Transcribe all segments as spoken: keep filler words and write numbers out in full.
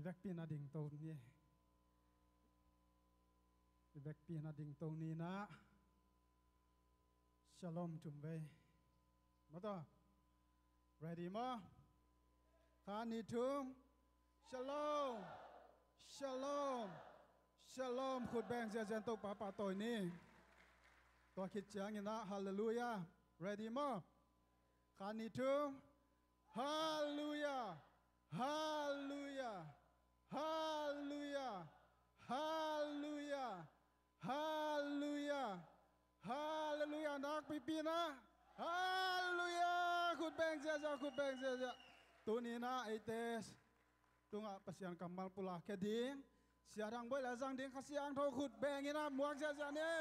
I vekpi-in a dingto ni. I vekpi-in a dingto ni-in ah Shalom thum vei. Maw, tua. Ready maw? Khat, nih, thum. Shalom. Shalom. Shalom. Khut beng ziahziah in Topa pahtawi ni. Tua khit ciangin ah Hallelujah. Ready maw? Khat, nih, thum. Hallelujah. Hallelujah. Hallelujah. Hallelujah. Hallelujah. Hallelujah. Nakpipi-in ah Hallelujah. Khut beng ziahziah, khut beng ziahziah. Tuni-in ah eite tungah Pasian kammal pulak khia ding Sia Dang Bawi la zang ding Kha Siangtho khut beng in ah muak ziahziah ni.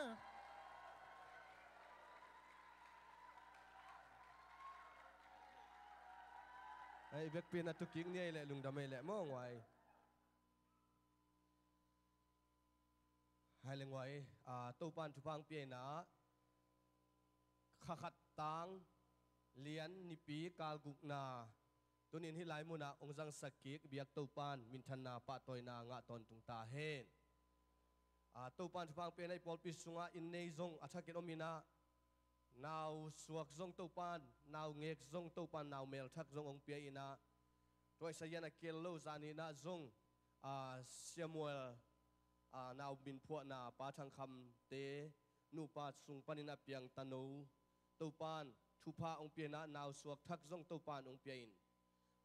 Ei, vekpi-in a tu kik ni ei leh, lungdam ei leh maw, nguai. Hai le nguai, a, Topa in thupha hong pia-in ah, Kha Khat Tang Lian Nipi kal gukna tuni-in hih lai munah hong zangsak kik biak Topa in minthanna pahtawina ngah tawntung ta hen. A, Topa in thupha hong pia-in ah i pawlpi sungah inn nei zong a thakin om in ah, nau suak zong Topa in, nau ngek zong Topa in, nau melthak zong hong pia-in ah, tua Isaiah in a kiel lo zan in ah zong, a, Samuel, a, nau minphuahna Pa Thang Khamte nupa sung panin a piang tano Topa in thupha hong pia-in ah, nau suak thak zong Topa in hong pia-in,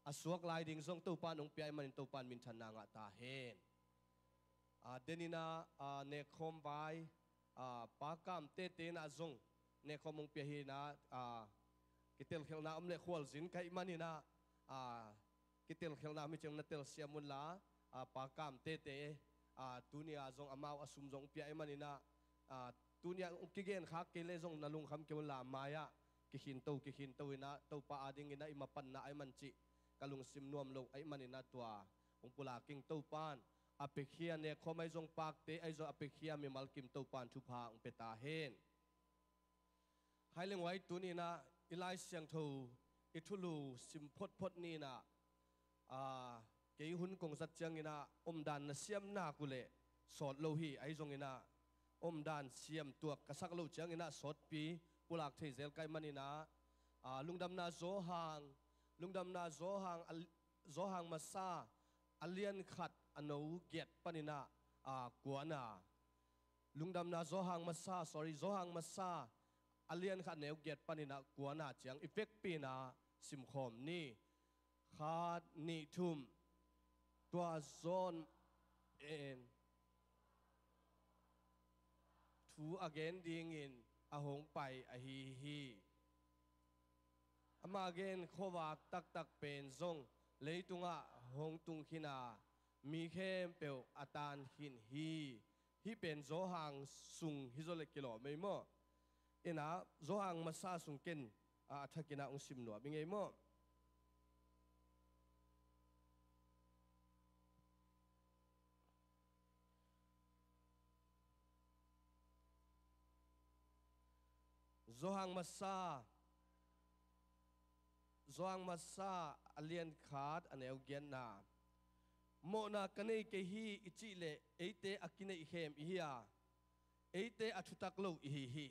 a suak lai ding zong Topa in hong pia ahih manin Topa in minthanna ngah ta hen. A, den in ah, a, nekkhawm vai, a, Pa Kam Tete in ah zong nekkhawm hong pia hi in ah, a, kitelkhialhna om leh khualzin ka hih manin ah, a, kitelkhialhna om hi ciang na telsiam unla, a, Pa Kam Tete, a, tuni-a zong amau a sum zong hong pia ahih manin ah, a, tuni-a hong kigen khak kei leh zong na lungkham kei unla, a mai-ah kikhinto, kikhinto in ah Topa adingin ah i mapanna ahih man cih ka lungsim nuam lo ahih manin ah tua hong pulak ing Topa in a piakhia nekkhawm ahi zong, pakte ahi zong a piakhia mimal kim Topa in thupha hong pia ta hen. Hai le nguai, tuni-in ah i Lai Siangtho i thulu sim photphot ni-in ah, a, kei hun kong zat ciangin ah omdan na siam nak uh leh sawt lo hi, ahi zongin ah omdan siam tuak ka sak loh ciangin ah sawtpi pulak thei zel ka hih manin ah, a, Lungdamna Johan, Lungdamna Johan, a, Johan Masa a lian khat a no giat panin ah, a, kuana. Lungdamna Johan Masa, sorry, Johan Masa a lian khat neu giat panin ah kuana ciang i vekpi-in ah simkhawm ni. Khat, nih, thum. Tua John in thu a gen dingin a hong pai ahi hi. Ama gen khuavak taktak pen zong leitungah hong tung khin a, mi khempeuh a tan khin hi. Hih pen Johan sung hi zaw leh kilawm ei maw. In ah Johan Masa sung ken, a, a thakin ah hong sim nuam ing ei maw. Johan Masa, Johan Masa a lian khat a neu giatna. Mawhna ka nei kei hi i cih leh eite a kineihkhem i hi a, eite a thutak lo i hi hi.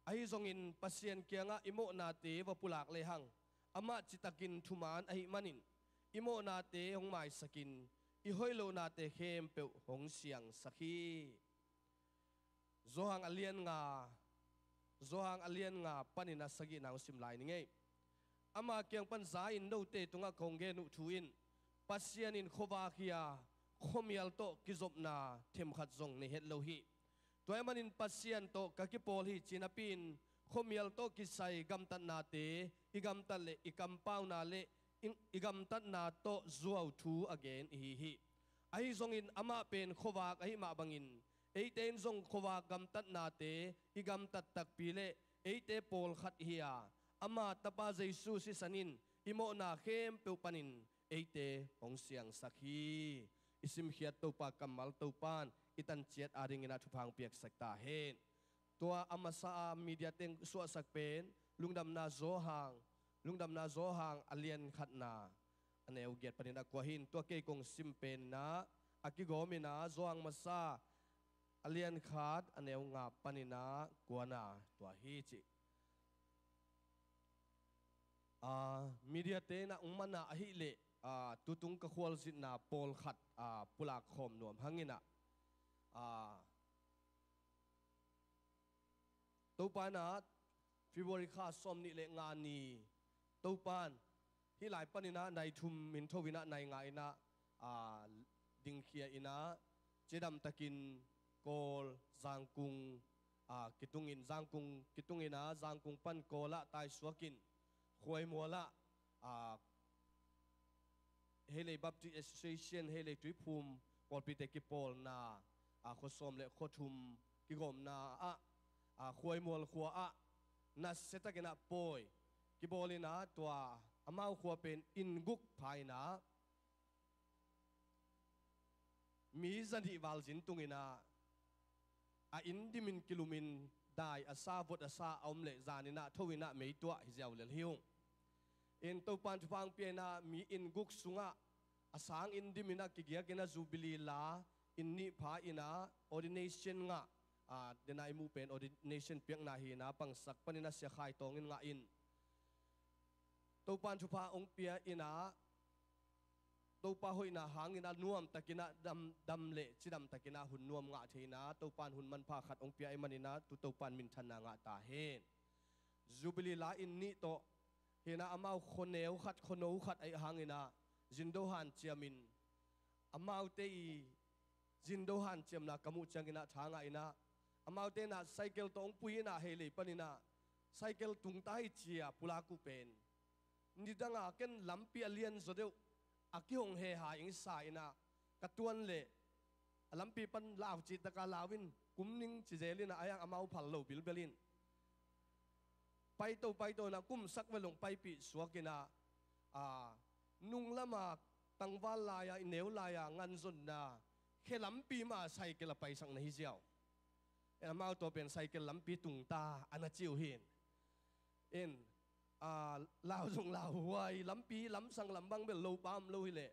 Ahi zongin Pasian kiangah i mawhnate va pulak lehang, amah citakin thuman ahih manin i mawhnate hong maisakin i hoih lohnate khempeuh hong siangsak hi. Johan a lian nga, Johan a lian nga panin a sagihna hong sim lai ning ei. Ama kiang pan za-in note tungah kong gen uh thu in, Pasian in khuavak hi a, khuamial tawh kizopna themkhat zong nei het lo hi. Tua ahih manin Pasian tawh ka kipawl hi ci napi-in, khuamial tawh kisai gamtatnate i gamtat leh i kampauna leh i, i gamtatna tawh zuau thu a gen i hi hi. Ahi zongin amah pen khuavak ahih mah bangin, eite in zong khuavak gamtatnate i gamtat takpi leh eite pawlkhat i hi a, ama Tapa Jesu sisan in i mawhna khempeuh panin eite hong siangsak hi. I simkhiat Topa kammal Topa in i tanciat adingin ah thupha hong piaksak ta hen. Tua a masa a media teng suahsak pen Lungdamna Johan, Lungdamna Johan a lian khatna, a neu giat panin a kua hi in, tua kei kong sim pen in ah a kigawm in ah Johan masa a lian khat a neu nga panin ah kuana tua hi cih. Aa, media te in ah ong man a ahih leh, aa, tutung ka khualzinna pawlkhat, aa, pulak khawm nuam hang in ah, aa, Topa in ah February kha sawm nih le nga ni Topa in hih lai panin ah nai thum in tho in ah nai nga in ah, aa, dingkhia in ah cidam takin Kawl, Zangkung, aa, kitungin, Zangkung kitungin ah Zangkung pan Kawl ah taisuak in Khuaimual ah, aa, Heilei Baptist Association, Heilei Tuiphum pawlpite kipawlna, aa, khua sawm le khua thum kigawmna ah, aa, Khuaimual khua ah nasia takin ah pawi kibawl in ah tua amau khua pen inn guk pha in ah mi zanih val zin tung in ah a inn dimin kilumin dai a sa, vot a sa a om leh zan in ah tho in ah mei tuah hi ziau lel hi ung. In Topa in thupha ong pia in ah mi inn guk sungah a sang inn dimin ah kigiak in ah Jubilee la inn nih pha in ah ordination ngah, aa, den a i muh pen ordination piakna hi in ah pangsak panin ah Sia Khai Tawng in ngah in Topa in thupha ong pia in ah Topa hoihna hangin ah nuam takin ah dam, dam le cidam takin ah hun nuam ngah thei in ah Topa in hun manpha khat ong pia ahih manin ah tu Topa in minthanna ngah ta hen. Jubilee la inn nih tawh hi in ah amau khuaneu khat, khuano khat ahih hangin ah zindo hanciam in amaute i zindo hanciamna ka muh ciangin ah tha ngah in ah amaute in ah cycle tawh ong pui in ah Heilei panin ah cycle tungta hi ci a pulak uh pen nidang a ken lampi a lian zaw deuh a kihong he hai ing sa in ah ka tuan leh a lampi pan lau cih tak a lau in kum ning ci zel in ah a yang amau phal lo bilbel in paito paito in ah kumsak vel ong paipih suak in ah, aa, nung lam a tangval lai a i neu lai a nganzonna khe lampi mah a cycle a paisakna hi ziau. Amau tawh pen cycle lampi tungta a na ci uh hi in. In, aa, lau zong lauhuai, lampi lamsang lam bang bel lo pam lo hi leh,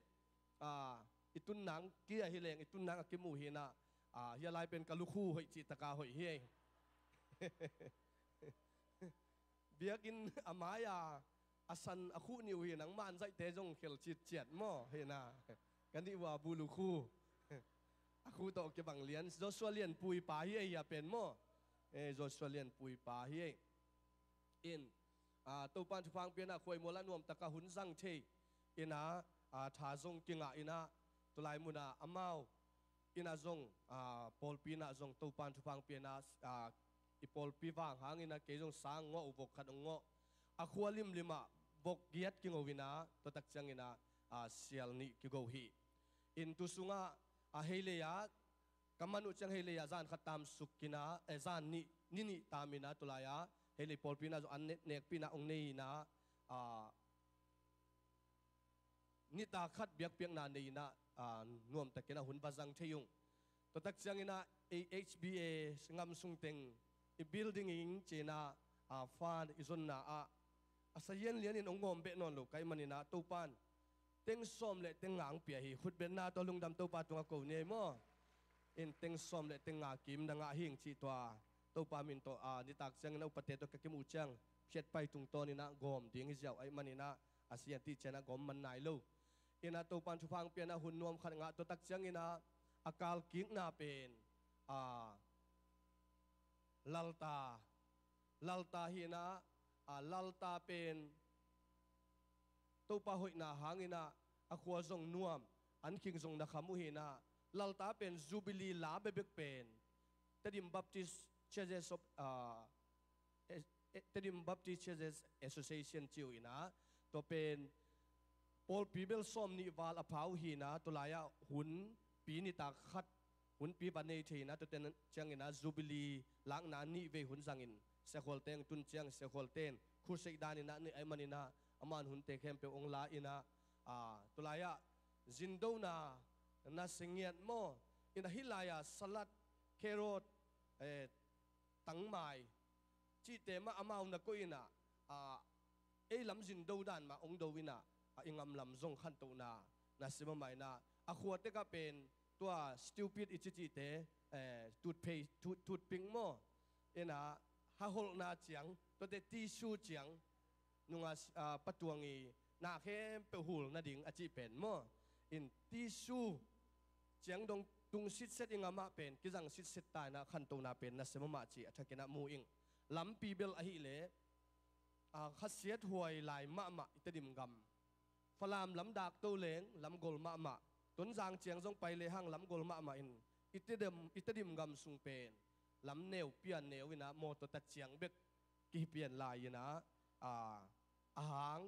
aa, i tun nang kia hi leng, i tun nang a kimu hi in ah, aa, hia lai pen ka lukhu hoih cih tak a hoih hi. Biakinn a mai a a san a khuh nih uh hi, nangmah an zaihte zong khel citciat maw hi in ah. Ka nih uh a bu lukhu a khuh tawh kibang lian Joshua Lianpui pa hi ei, hia pen maw. Eh, Joshua Lianpui pa hi ei. In, aa, Topa in thupha ong pia in ah Khuaimual ah nuam tak a hun zang thei in ah, aa, tha zong kingah in ah tulai mun ah amau in ah zong, aa, pawlpi in ah zong Topa in thupha ong pia in ah, aa, i pawlpi vang hangin ah kei zong sang ngawh uh, vok khat ong ngawh, a khua limlim ah vok giat kingo in ah tua tak ciangin ah, aa, sial nih kigo hi. In tu sungah, aa, Heilei ah ka man uh ciang Heilei ah zan khat tam suk in ah, eh, zan nih, ni nih tam in ah tulai ah Heilei pawlpi in ah zong an ne-, nekpih in ah ong nei in ah, aa, nitak khat biakpiakna nei in ah, aa, nuam takin ah hun va zang thei ung. Tua tak ciangin ah ei H B A ngam sung teng i building ing ci in ah, aa, fund i zonna ah a sa lianlian in ong gawm beh nawn lo ka hih manin ah Topa in teng sawm le teng nga ong pia hi. Khutbetna tawh lungdam Topa tungah ko ni ei maw. In teng sawm le teng nga kim na ngah hi ing cih tua Topa min tawh, aa, nitak ciangin ah upate tawh ka kimuh ciang phiatpai tungtawn in ah gawm ding hi ziau ahih manin ah a sian tih ciang ah gawm man nai lo. In ah Topa in thupha ong pia in ah hun nuam khat ngah, tua tak ciangin ah a kalkikna pen, aa, Lalta, Lalta hi in ah, aa, Lalta pen Topa hoihna hangin ah a khua zong nuam, an khing zong na kham uh hi in ah Lalta pen Jubilee la bekbek pen Tedim Baptist Churches of, aa, eh, eh, Tedim Baptist Churches Association ci uh in ah, tua pen pawlpi bel sawm nih val a pha uh hi in ah, tua lai ah hunpi nitak khat, hunpi va nei thei in ah, tua teng ciangin ah Jubilee lakna nih vei hun zangin Siakhual teng tun ciang Siakhual ten crusade dan in ah nei ahih manin ah, aman hunte khempeuh ong la in ah, aa, tua lai ah zindona na singiat maw, in ah hih lai ah salad, carrot, eh, tangmai cihte mah amau na koih in ah, aa, ei lam zindo dan mah ong do in ah, i ngam lam zong khantohna na si mahmah inah, a khua tekah pen tua stupid i cicihte, eh, tutphei, tut, tutping maw, inah haholhna ciang, tuate tissue ciang nunga, ah, patuang i na khempeuh hul nading a cih pen maw, in tissue ciang dong tung sitset i ngamah pen kizang sitset ta inah khantohna pen na si mahmah cih a thakinah mu ing. Lampi bel ahileh, ah, khasiat huai lai mahmah i Tedim gam, Falam lam dak to leng lam gol mahmah, Tonzang ciang zong pai lehang lam gol mahmah in i Tedim, i Tedim gam sung pen lam neu pian neu inah mawtaw tat ciang bek kihi pian lai inah, a, a hang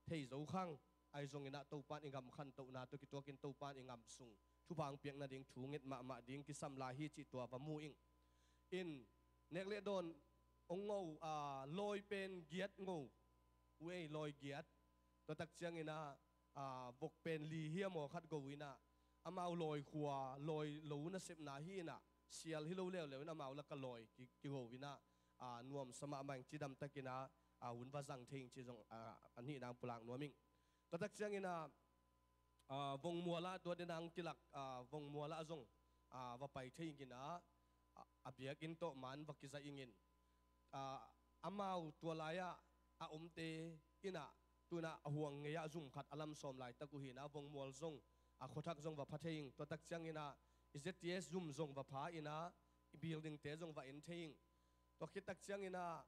thei zo khang. Ahi zonginah Topan i gam khantohna tawh kituakin Topan i gam sung thupha hong piak nading thu nget mahmah ding kisam lai hi cih tua va mu ing. In nek le dawn hong ngo, a, lawi pen giat ngo uh ei, lawi giat. Tua tak cianginah, a, vok pen li hiam aw khat go inah, amau lawi khua, lawi lo nasepna hi inah, sial hi lo leuleu in amau laka lawi ki, kigo inah, a, nuamsa mahmah ing, cidam takinah, a, hun va zang thei ing ci zong, a, a nihna pulak nuam ing. Tua tak cianginah, a, Vongmual ah tua denah hong kilak, a, Vongmual ah zong, a, va pai thei inginah, a, a biakinn tawh man va kizaih ingin. A, amau tua lai-ah a omte inah tunah a huang ngei-ah zum khat a lam sawm laitak uh hinah, Vongmual zong, a, khuathak zong va pha thei ing. Tua tak cianginah i Z T S zum zong va pha inah, i buildingte zong va en thei ing. Tua khit tak cianginah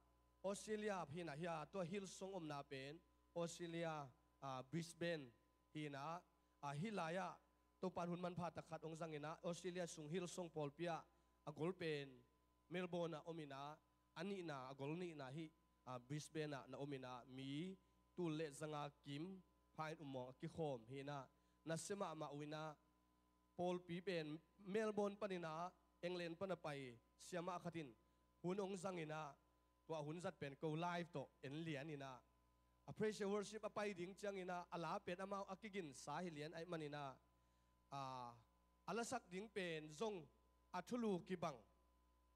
Australia hinah, hia tua Hillsong omna pen Australia, a, Brisbane hinah, a, hih lai-ah Topan hun manpha tak khat hong zanginah Australia sung Hillsong pawlpi ah a gol pen Melbourne ah om inah, a nihna, a gol nihna hih, a, Brisbane ah na om inah mi tul le zanga kim pha in um mawng a kikhawm hinah, na si mahmah uh inah, pawlpi pen Melbourne paninah England pana pai siamah khat in hun hong zanginah, tua hun zat pen ko live tawh en lian inah, a praise and worship a pai ding cianginah a la pen amau a kiginsa hi lian ahih maninah, a, a lasak ding pen zong a thulu kibang.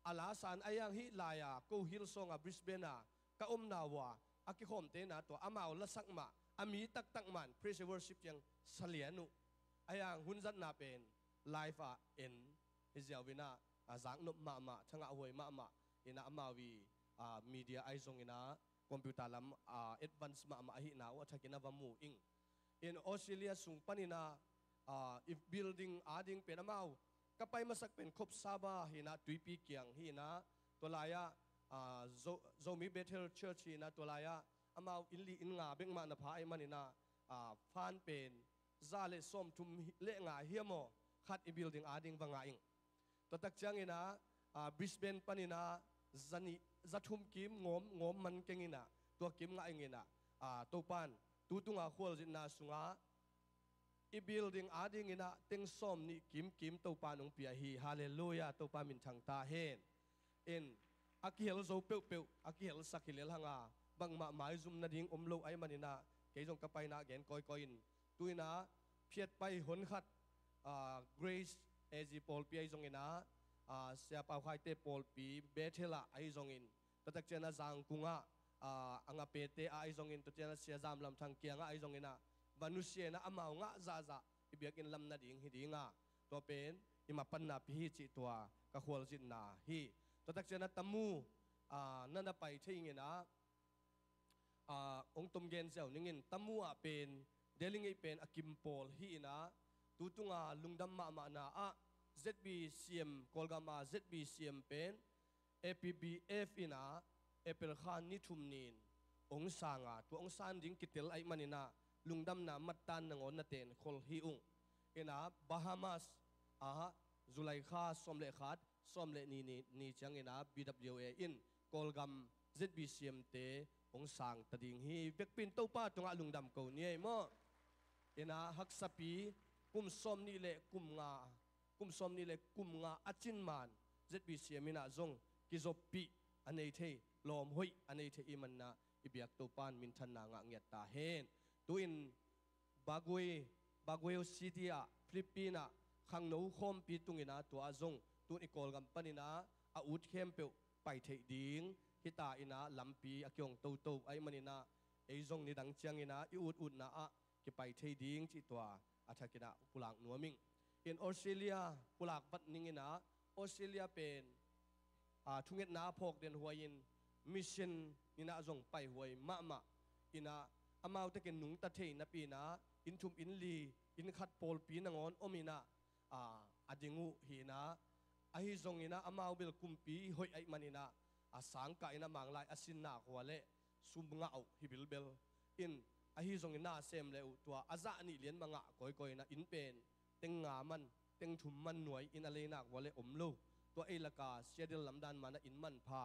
A la san a iang hih lai-a ko Hillsong a Brisbane a ka omna uh a, a kikhawmte na tua amau lasak mah a mi taktak man praise and worship ciang sa lian uh. A iang hun zatna pen live ah en hi ziau inah, a, zaknop mahmah, thangah huai mahmah inah amau i, a, media ahi zonginah computer lam, a, advance mahmah ahihna uh a thakin a va mu ing. In Australia sung paninah, a, i building ading pen amau ka pai masak pen Coffs Harbour hinah, Tuipi kiang hinah, tua lai-ah, a, Zo-, Zomi Bethel Church hinah, tua lai-ah amau inn li inn nga bek mah na pha ahih maninah, a, fan pen za le sawmthum hi-, le nga hiam aw khat i building ading va ngah ing. Tua tak cianginah, a, Brisbane paninah zanih, zathum kim ngawm, ngawm man kenginah tua kim ngah inginah, a, Topan tu tunga khualzinna sungah i building adinginah teng sawm nih kimkim Topan hong pia hi. Halleluiah, Topa minthang ta hen. In a kihel zo peuhpeuh a kihelsak hi lel hanga, bangmah maizum nading om lo ahih maninah kei zong ka paina gen kawikawi in, tu inah phiatpai hon khat, a, Grace A Z pawlpi ahi zonginah, a, Sia Pau Khaite pawlpi Bethel ah ahi zongin, tua tak cianah Zangkung ah, a, a ngapete ah ahi zongin, tua cianah Sia Zam Lam Thang kiangah ahi zonginah va nusia inah amau ngah zahzah i biakinn lam nading hi dinga, tua pen i mapanna pi hi cih tua ka khualzinna hi. Tua tak cianah Tamu, a, na na pai thei inginah, a, hong tom gen ziau ningin, Tamu ah pen delegate pen a kim pawl hi inah, tu tunga lungdam mahmahna ah Z B C M, Kawlgam a Z B C M pen A P B F inah April kha ni thum ni-in hong sanga, tua hong san ding kitel ahih maninah lungdamna mattan nangawn na tenkhol hi ung. Inah Bahamas ah July kha sawm le khat, sawm le ni ni, ni cianginah B W A in Kawlgam Z B C M te hong sang ta ding hi. Vekpi in Topa tungah lungdam ko ni ei maw. Inah haksapi kum sawm nih le kum nga, kum sawm nih le kum nga a cin man Z B C M inah zong kizoppih a nei thei, lawm hoih a nei thei ahih maninah i biak Topan minthanna ngah ngiat ta hen. Tu-in Baguio, Baguio City ah, Philippines ah khangno khawmpi tunginah tua ah zong tun i Kawlgam paninah a ut khempeuh pai theih ding hita inah lampi a kihong toto ahih maninah ei zong nidang cianginah i ut utna ah kipai thei ding cih tua a thakin ah pulak nuam ing. In Australia pulak vat ning in ah, Australia pen, aa, thungetna a phawk den huai in mission in ah zong pai huai mahmah in ah, amau takin nungta thei napi in ah inn thum inn li, inn khat pawlpi nangawn om in ah, aa, a ding uh hi in ah, ahi zongin ah amau bel kumpi hoih ahih manin ah, a sangkah in ah Manglai a sinna khua le sum ngah uh hi bilbel. In ahi zongin na sem le uh tua a zah nih lian mah ngah kawikawi in ah inn pen teng nga man, teng thum man nuai in a leinak vua le om lo. Tua ei laka Seattle lamdan man ah inn manpha,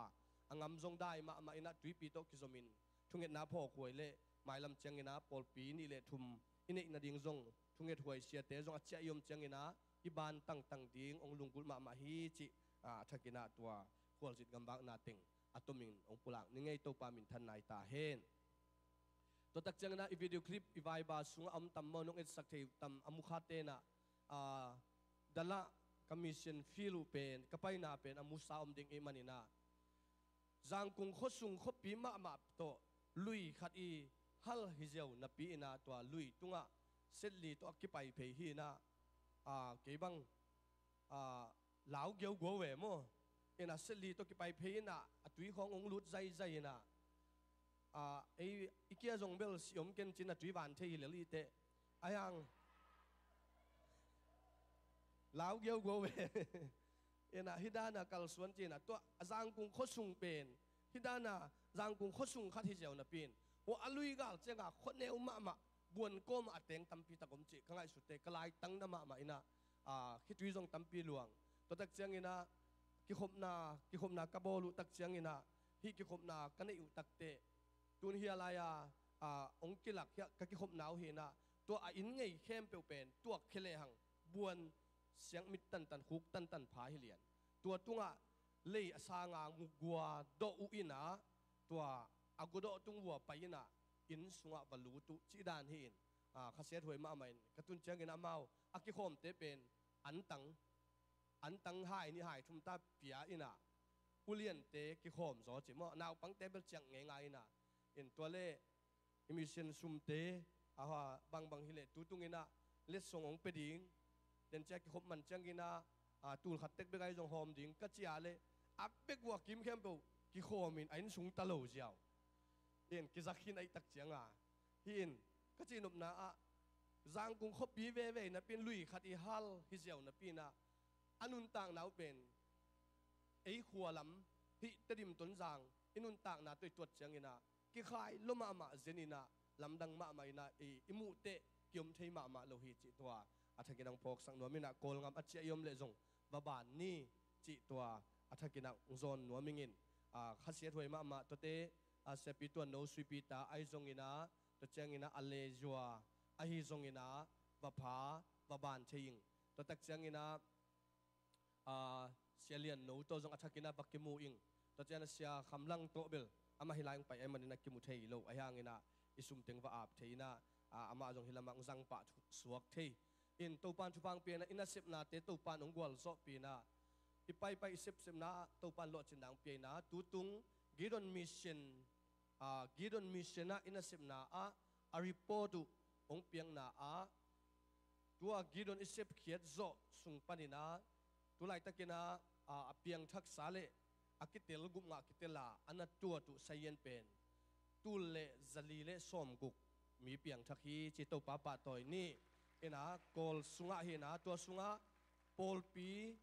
a ngam zong dai mahmah in ah tuipi tawh kizomin thungetna phawk huai le mailam ciangin ah pawlpi nih le thum i neih nading zong thunget huai siate zong a ciah i om ciangin ah i ban tangtang ding hong lunggulh mahmah hi cih, aa, a thakin ah tua khualzin gamvakna teng a tomin hong pulak ning ei. Topa minthan nai ta hen. Tua tak ciangin ah i video clip, i vaiba sungah a om tam maw, nong etsak thei uh tam, a mu khate in ah, aa, Dallas ka mission field uh pen, ka paina pen a musa om ding ahih manin ah, Zangkung khuasung khuapi mahmah tawh lui khat i hal hi ziau napi in ah tua lui tungah setli tawh a kipai phei hi in ah, aa, kei bang, aa, lau giauguau ve maw. In ah setli tawh kipai phei in ah a tui khawng hong lut zaizai in ah, aa, ei i kia zong bel si om ken cin a tui van thei hi lel i teh. Ahi hang lau giauguau ve. In ah hih dan a kalsuan ci in ah tua a Zangkung khuasung pen hih dan a Zangkung khuasung khat hi ziau napi in, hua a lui gal ciangah khuaneu mahmah buan kawmah a teng tampi tak om cih ka ngaihsut teh, ka laitang na mahmah in ah, aa, khitui zong tampi luang. Tua tak ciangin ah kikhopna, kikhopna ka bawl uh tak ciangin ah, hih kikhopna ka neih uh tak teh, tun hia lai-a, aa, hong kilak hia ka kikhopna uh hi in ah, tua a inn ngei khempeuh pen tuak khia lehang buan siangmit tantan, khuk tantan pha hi lian. Tua tungah lei a sanga ngugua dawh uh in ah, tua a gudawh tung vua pai in ah inn sungah va lut uh cih dan hi in, aa, khasiat huai mahmah in, ka tun ciangin amau a kikhawmte pen antang, antang hai nih hai thum ta pia in ah, uliante kikhawm zaw ci maw, naupangte bel ciang ngeingai in ah, in tua le i mission sumte, aa, bangbang hi leh tu tung in ah letsong hong pia ding, den cia kikhop man ciangin ah, aa, tul khat tek bek ahi zong hawm ding ka ci a le, a bek vua kim khempeuh kikhawmin a inn sung ta lo ziau. In kizak khin ahih tak cianga, hi in ka cihnopna ah, Zangkung khuapi veve napi in lui khat i hal hi ziau napi in ah, a nuntakna uh pen ei khua lam, hih Tedim Tonzang i nuntakna tawh i tuat ciangin ah kikhai lua mahmah zen in ah, lamdang mahmah in ah i, i muh teh kiom thei mahmah lo hi cih tua a thakin ah hong phawksak nuam in ah, Kawlngam a ciah i om leh zong va ban ni cih tua a thakin ah hong zawn nuam ing in, aa, khasiat huai mahmah. Tuate, aa, Siapi Tuan No, Suipi ta ahi zongin ah, tua ciangin ah a lezua ahi zongin ah va pha, va ban thei ing. Tua tak ciangin ah, aa, Sia Lian No tawh zong a thakin ah va kimu ing. Tua ciang a Sia Kham Lang tawh bel amah hih lai hong pai ahih manin ah kimu thei lo, ahi hangin ah i sum teng va ap thei in ah, aa, amah zong hih lamah hong zang pah thu-, suak thei. In Topan thupha hong pia in ah, i nasepnate Topan hong gualzawhpih in ah, i paipai i sepsepna ah Topan lawhcinna hong pia in ah, tutung Gideon Mission, aa, Gideon Mission ah i nasepna ah a report uh hong piakna ah, tua Gideon i sepkhiat zawh sung panin ah, tu laitakin ah, aa, a piangthaksa le a kitel, gupngah kitel a a na tuat uh sazian pen tul le zali le sawmguk mi piangthak hi ci. Topa pahtawi ni. In ah Kawl sungah hi in ah, tua sungah pawlpi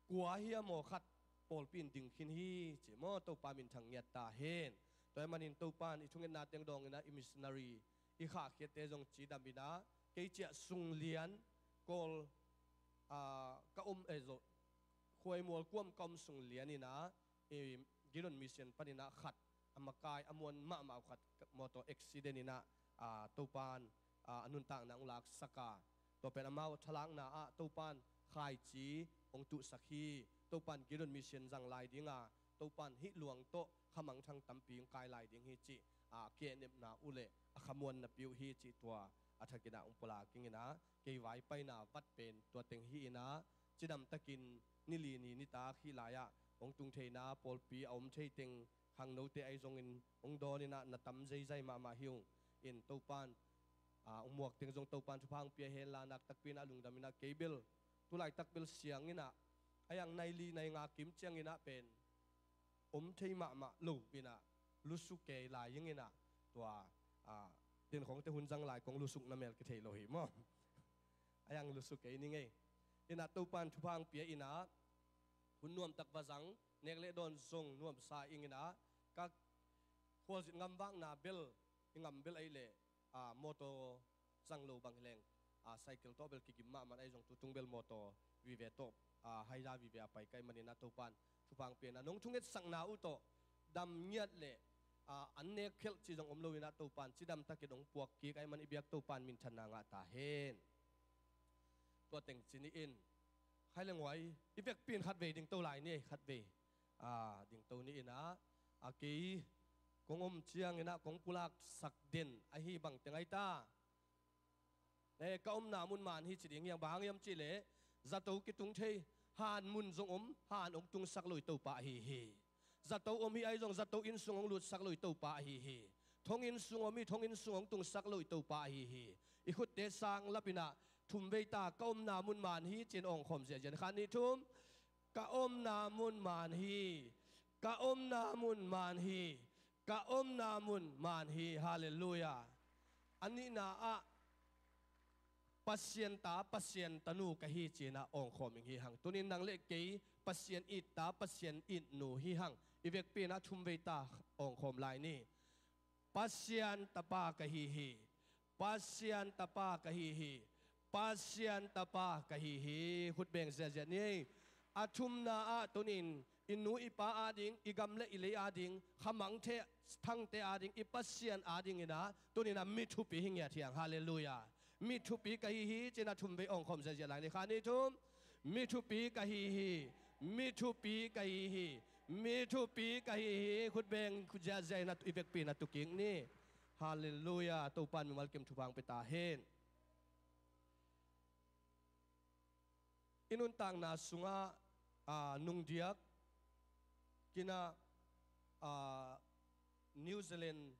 kua hiam aw khat pawlpi in ding khin hi ci maw. Topa minthang ngiat ta hen. Tua ahih manin Topan i thungetna teng dawng in ah, i missionary i khahkhiatte zong cidam in ah, kei ciah sung lian Kawl, aa, ka om, eh, zo, Khuaimual kuam ka om sung lian in ah, i Gideon Mission panin ah khat, a makai a muan mahmah uh khat, motor accident in ah, aa, Topan, aa, a nuntakna hong laksak a, tua pen amau thalakna ah Topan khaici hong tuhsak hi. Topan Gideon Mission zang lai ding a, Topan hih luang tawh khamangthang tampi hong kai lai ding hi cih, aa, kiahnepna uh le a khamuannapi uh hi cih tua a thakin ah hong pulak ing in ah, kei vaipaina vat pen tua teng hi in ah, cidamtakin ni li ni nitak hih lai-ah hong tung theihna pawlpi a om thei teng khangnote ahi zongin hong dawn in ah, na tam zeizai mahmah hi ung. In Topan a, hong muak teng zong Topan thupha hong pia hen la, nak takpi in ah lungdam in ah kei bel tu laitak bel siang in ah, a iang nai li nai nga kim ciang in ah pen om thei mahmah lo in ah lusu kei lai ing in ah, tua, a, den khawngte hun zang lai kong lusu na mel kithei lo hi maw. A iang lusu kei ning ei. In ah Topan thupha hong pia in ah hun nuamtak va zang, nek le dawn zong nuamsa ing in ah, ka khualzin ngam vakna bel, i ngam bel ahih leh, a, mawtaw zang lo bang hi leng, a, cycle tawh bel kigim mahmah, ahi zong tutung bel mawtaw vive tawh, a, haida vive a pai ka hih manin ah Topan thupha hong pia in ah nong thungetsakna uh tawh dam ngiat le, a, an nek khelh cih zong om lo in ah Topan cidam takin hong puak kik ahih man i biak Topan minthanna ngah ta hen. Tua teng ci ni in, khai le nguai, i vekpi in khatvei dingto lai ni, khatvei, a, dingto ni in ah, a, kei kong om ciang in ah kong pulaksak den ahi bang teng ahi ta. E, ka omna mun man hi ci ding hi hang, bang hang hiam cih leh zato kitung thei, han mun zong om, han hong tungsak lo i Topa ahi hi. Zato om hi, ahi zong zato inn sung hong lutsak lo i Topa ahi hi. Thonginn sung om hi, thonginn sung hong tungsak lo i Topa ahi hi. I khutte sang lap in ah thumvei ta, ka omna mun man hi ci in awngkhawm ziahziah ni. Khat, nih, thum. Ka omna mun man hi. Ka omna mun man hi. Ka omna mun man hi. Halleluiah. A nihna ah Pasian ta, Pasian tanu ka hi ci in ah awngkhawm ing hi hang. Tunin nang le kei Pasian it ta, Pasian it nu hi hang. I vekpi in ah thumvei ta awngkhawm lai ni. Pasian tapa ka hi hi. Pasian tapa ka hi hi. Pasian tapa ka hi hi. Khut beng ziahziah ni. A thumna ah tunin i nu i pa ading, i gam le i lei ading, khamangte, thangte ading, i Pasian ading in ah tunin ah mi thupi hi ngiat hi hang. Halleluiah. Mi thupi ka hi hi ci in ah thumvei awngkhawm ziahziah lai ni. Khat, nih, thum. Mi thupi ka hi hi. Mi thupi ka hi hi. Mi thupi ka hi hi. Khut beng ziahziah in ah i vekpi in ah tu kik ni. Halleluiah. Topan mimal kim thupha hong pia ta hen. I nuntakna sungah, a, nungdiak kina, a, New Zealand,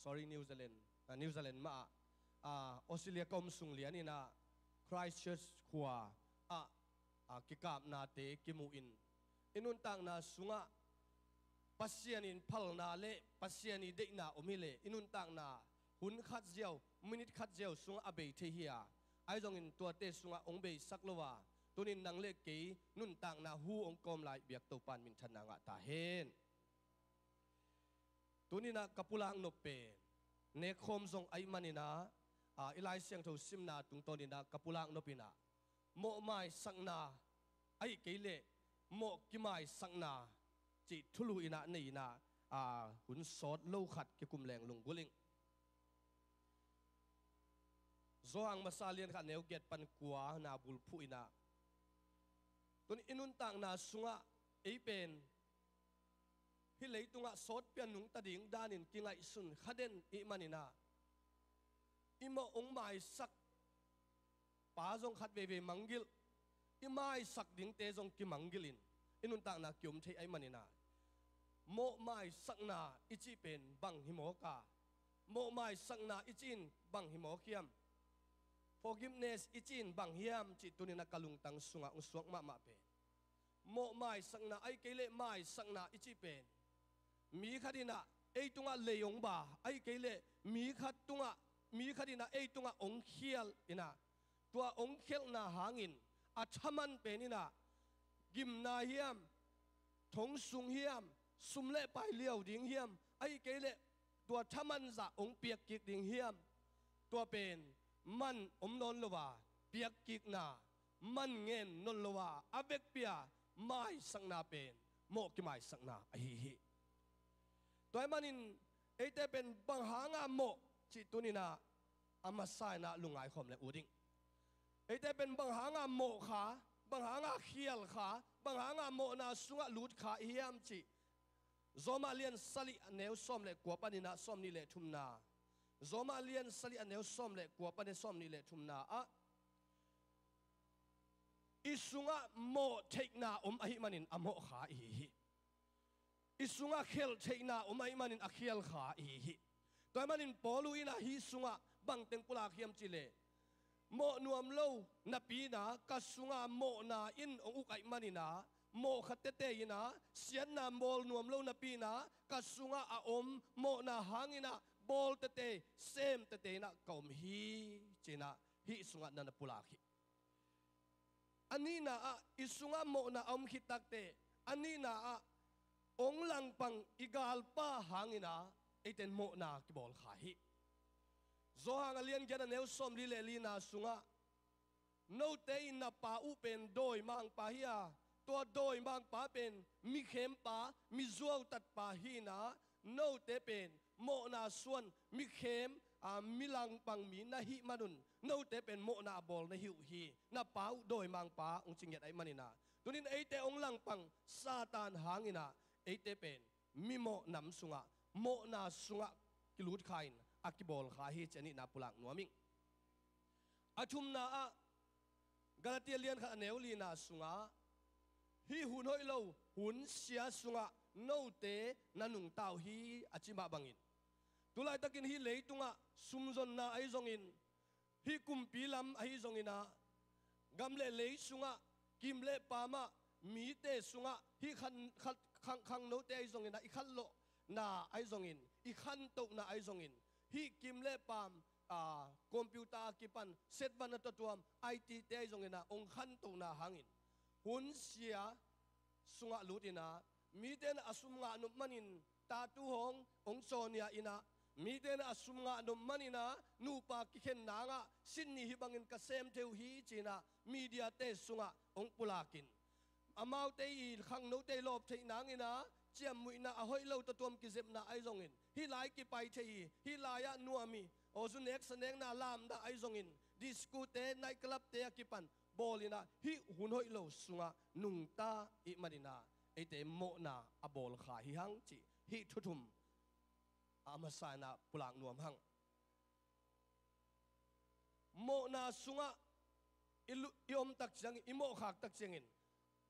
sorry, New Zealand, a, New Zealand mah ah, a, Australia ka om sung lian in ah Christchurch khua ah, a, kikapnate kimu in, i nuntakna sungah Pasian in phalna le Pasian i deihna om hi leh i nuntakna hun khat ziau, minit khat ziau sungah a bei thei hi a, ahi zongin tuate sungah hong beisak lo a, tunin nang le kei nuntakna hu hong kawm lai biak Topan minthanna ngah ta hen. Tunin ah ka pulak nop pen nekkhawm zong ahih manin ah, a, i Lai Siangtho simna tungtawn in ah ka pulak nop in ah mawh maisakna, ahih kei leh mawh kimaisakna cih thulu in ah nei in ah, a, hun sawt lo khat kikum leng lunggulh ing. Johan masa lian khat neu giat pan kua na bulphuh in ah, tun i nuntakna sungah ei pen hih leitungah sawt pian nungta ding danin kingaihsun kha den i hih manin ah, i mawh hong maisak pa zong khat veivei manggilh, i maisak dingte zong kimanggilh in i nuntakna kiom thei ahih manin ah, mawh maisakna i cih pen bang hi mawk a, mawh maisakna i cih in bang hi mawk hiam, forgiveness i cih in bang hiam cih tunin ah ka lungtang sungah hong suak mahmah pen mawh maisakna, ahih kei leh maisakna i cih pen mi khat in ah ei tungah lei hong ba, ahih kei leh mi khat tungah, mi khat in ah ei tungah hong khial in ah, tua hong khialhna hangin a thaman pen in ah gimna hiam, thong sung hiam, sum le pai liau ding hiam, ahih kei leh tua thaman zah hong piak kik ding hiam, tua pen man om nawn lo a, piak kikna man ngen nawn lo a, a vekpi a maisakna pen mawh kimaisakna ahi hi. Tua ahih manin eite pen bang hanga mawh cih tunin ah a masa in ah lungngai khawm le uh ding. Eite pen bang hanga mawh kha, bang hanga khial kha, bang hanga mawhna sungah lut kha i hiam cih Roma lian sagih a neu sawm le kua panin ah sawmnih le thumna, Roma lian sagih a neu sawm le kua panin sawmnih le thumna ah, i sungah mawh theihna om ahih manin a mawh kha i hi hi. I sungah khelh theihna om ahih manin a khial kha i hi hi. Tua ahih manin Paul in ah hih sungah Bangteng pulak hiam cih leh, mawh nuam lo napi-in ah ka sungah mawhna in hong uk ahih manin ah, mawh kha tete in ah, siatna bawl nuam lo napi-in ah ka sungah a om mawhna hangin ah bawl tete, sem tete in ah ka om hi, ci-in ah hih sungah na na pulak hi. A nihna ah i sungah mawhna a om khit takteh, a nihna ah hong langpang i galpa hangin ah eite in mawhna kibawl kha hi. Johan a lian giat a neu sawmli le lina sungah, note in na pa uh pen dawimangpa hi a, tua dawimangpa pen mikhempa, mizuautatpa hi-in ah, note pen mawhna suan, mikhem, a, mi langpang mi na hih manun note pen mawhna a bawl na hi uh hi, na pa uh dawimangpa, hong ci ngiat ahih manin ah. Tuni-in eite hong langpang Satan hangin ah eite pen mimawh nam sungah, mawhna sungah kilut kha-in a kibawl kha hi, ci-in ah na pulak nuam ing. A thumna ah, Galatia lian khat a neu lina sungah, hih hun hoih lo, hun sia sungah note na nungta uh hi, a ci mah bangin, tu laitakin hih leitungah sumzonna ahi zongin, hih kumpi lam ahi zongin ah, gam le lei sungah, kim le paam ah, mite sungah, hih khan, khat, khang, khangnote ahi zongin ah, i khanlawhna ahi zongin, i khantohna ahi zongin, hih kim le paam, a, computer a kipan, setvan a tuamtuam, I T te ahi zongin ah hong khantohna hangin, hun sia sungah lut in ah, mite in a sum ngah nop manin, tattoo hong, hong cawnia in ah, mite in a sum ngah nop manin ah, nupa kikhen nangah, Sydney hih bangin ka sem thei uh hi, ci-in ah, media te sungah hong pulakin, amaute i khangnote i lawp theih nangin ah, ciamnuihna a hoih lo tuamtuam kizepna ahi zongin, hih lai kipai thei hi, hih lai-ah nuam hi, aw zu neksa nekna lamdang ahi zongin, disco te, night club te a kipan bawl in ah, hih hun hoih lo sungah nungta ahih manin ah, eite mawhna a bawl kha hi hang, cih hih thu thum a masa in ah pulak nuam hang. Mawhna sungah i lu-, i om tak ciangin, i mawhkhak tak ciangin,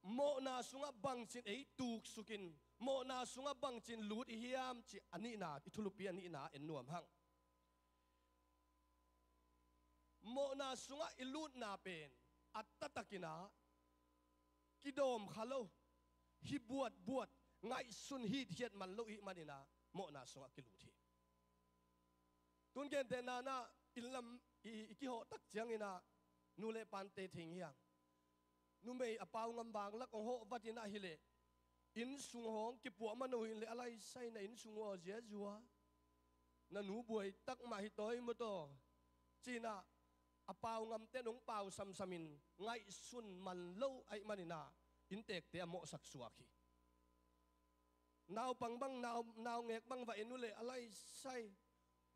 mawhna sungah bangci-in ei tuksukin, mawhna sungah bangci-in lut i hiam, cih a nihna, i thulupi a nihna en nuam hang. Mawhna sungah i lutna pen a taktakin ah kidawm kha lo, hi buatbuat, ngaihsun hitkhiat man lo ahih manin ah mawhna sungah kilut hi. Tun gentehna-in ah, inn lam i, i kihawh tak ciangin ah, nu le pate thei hi hang. Numei a pau ngam bang lak hong hawh vat in ah hi leh, inn sung hong kipuah man uh hi leh, a laisai, na inn sung uh aw ziazua, na nu buai tak mah hi tawi maw taw, ci-in ah, a pau ngamte in hong pau samsamin, ngaihsun man lo ahih manin ah inntekte a mawhsak suak hi. Naupang bang, nau, naungek bang va en uh leh, a laisai,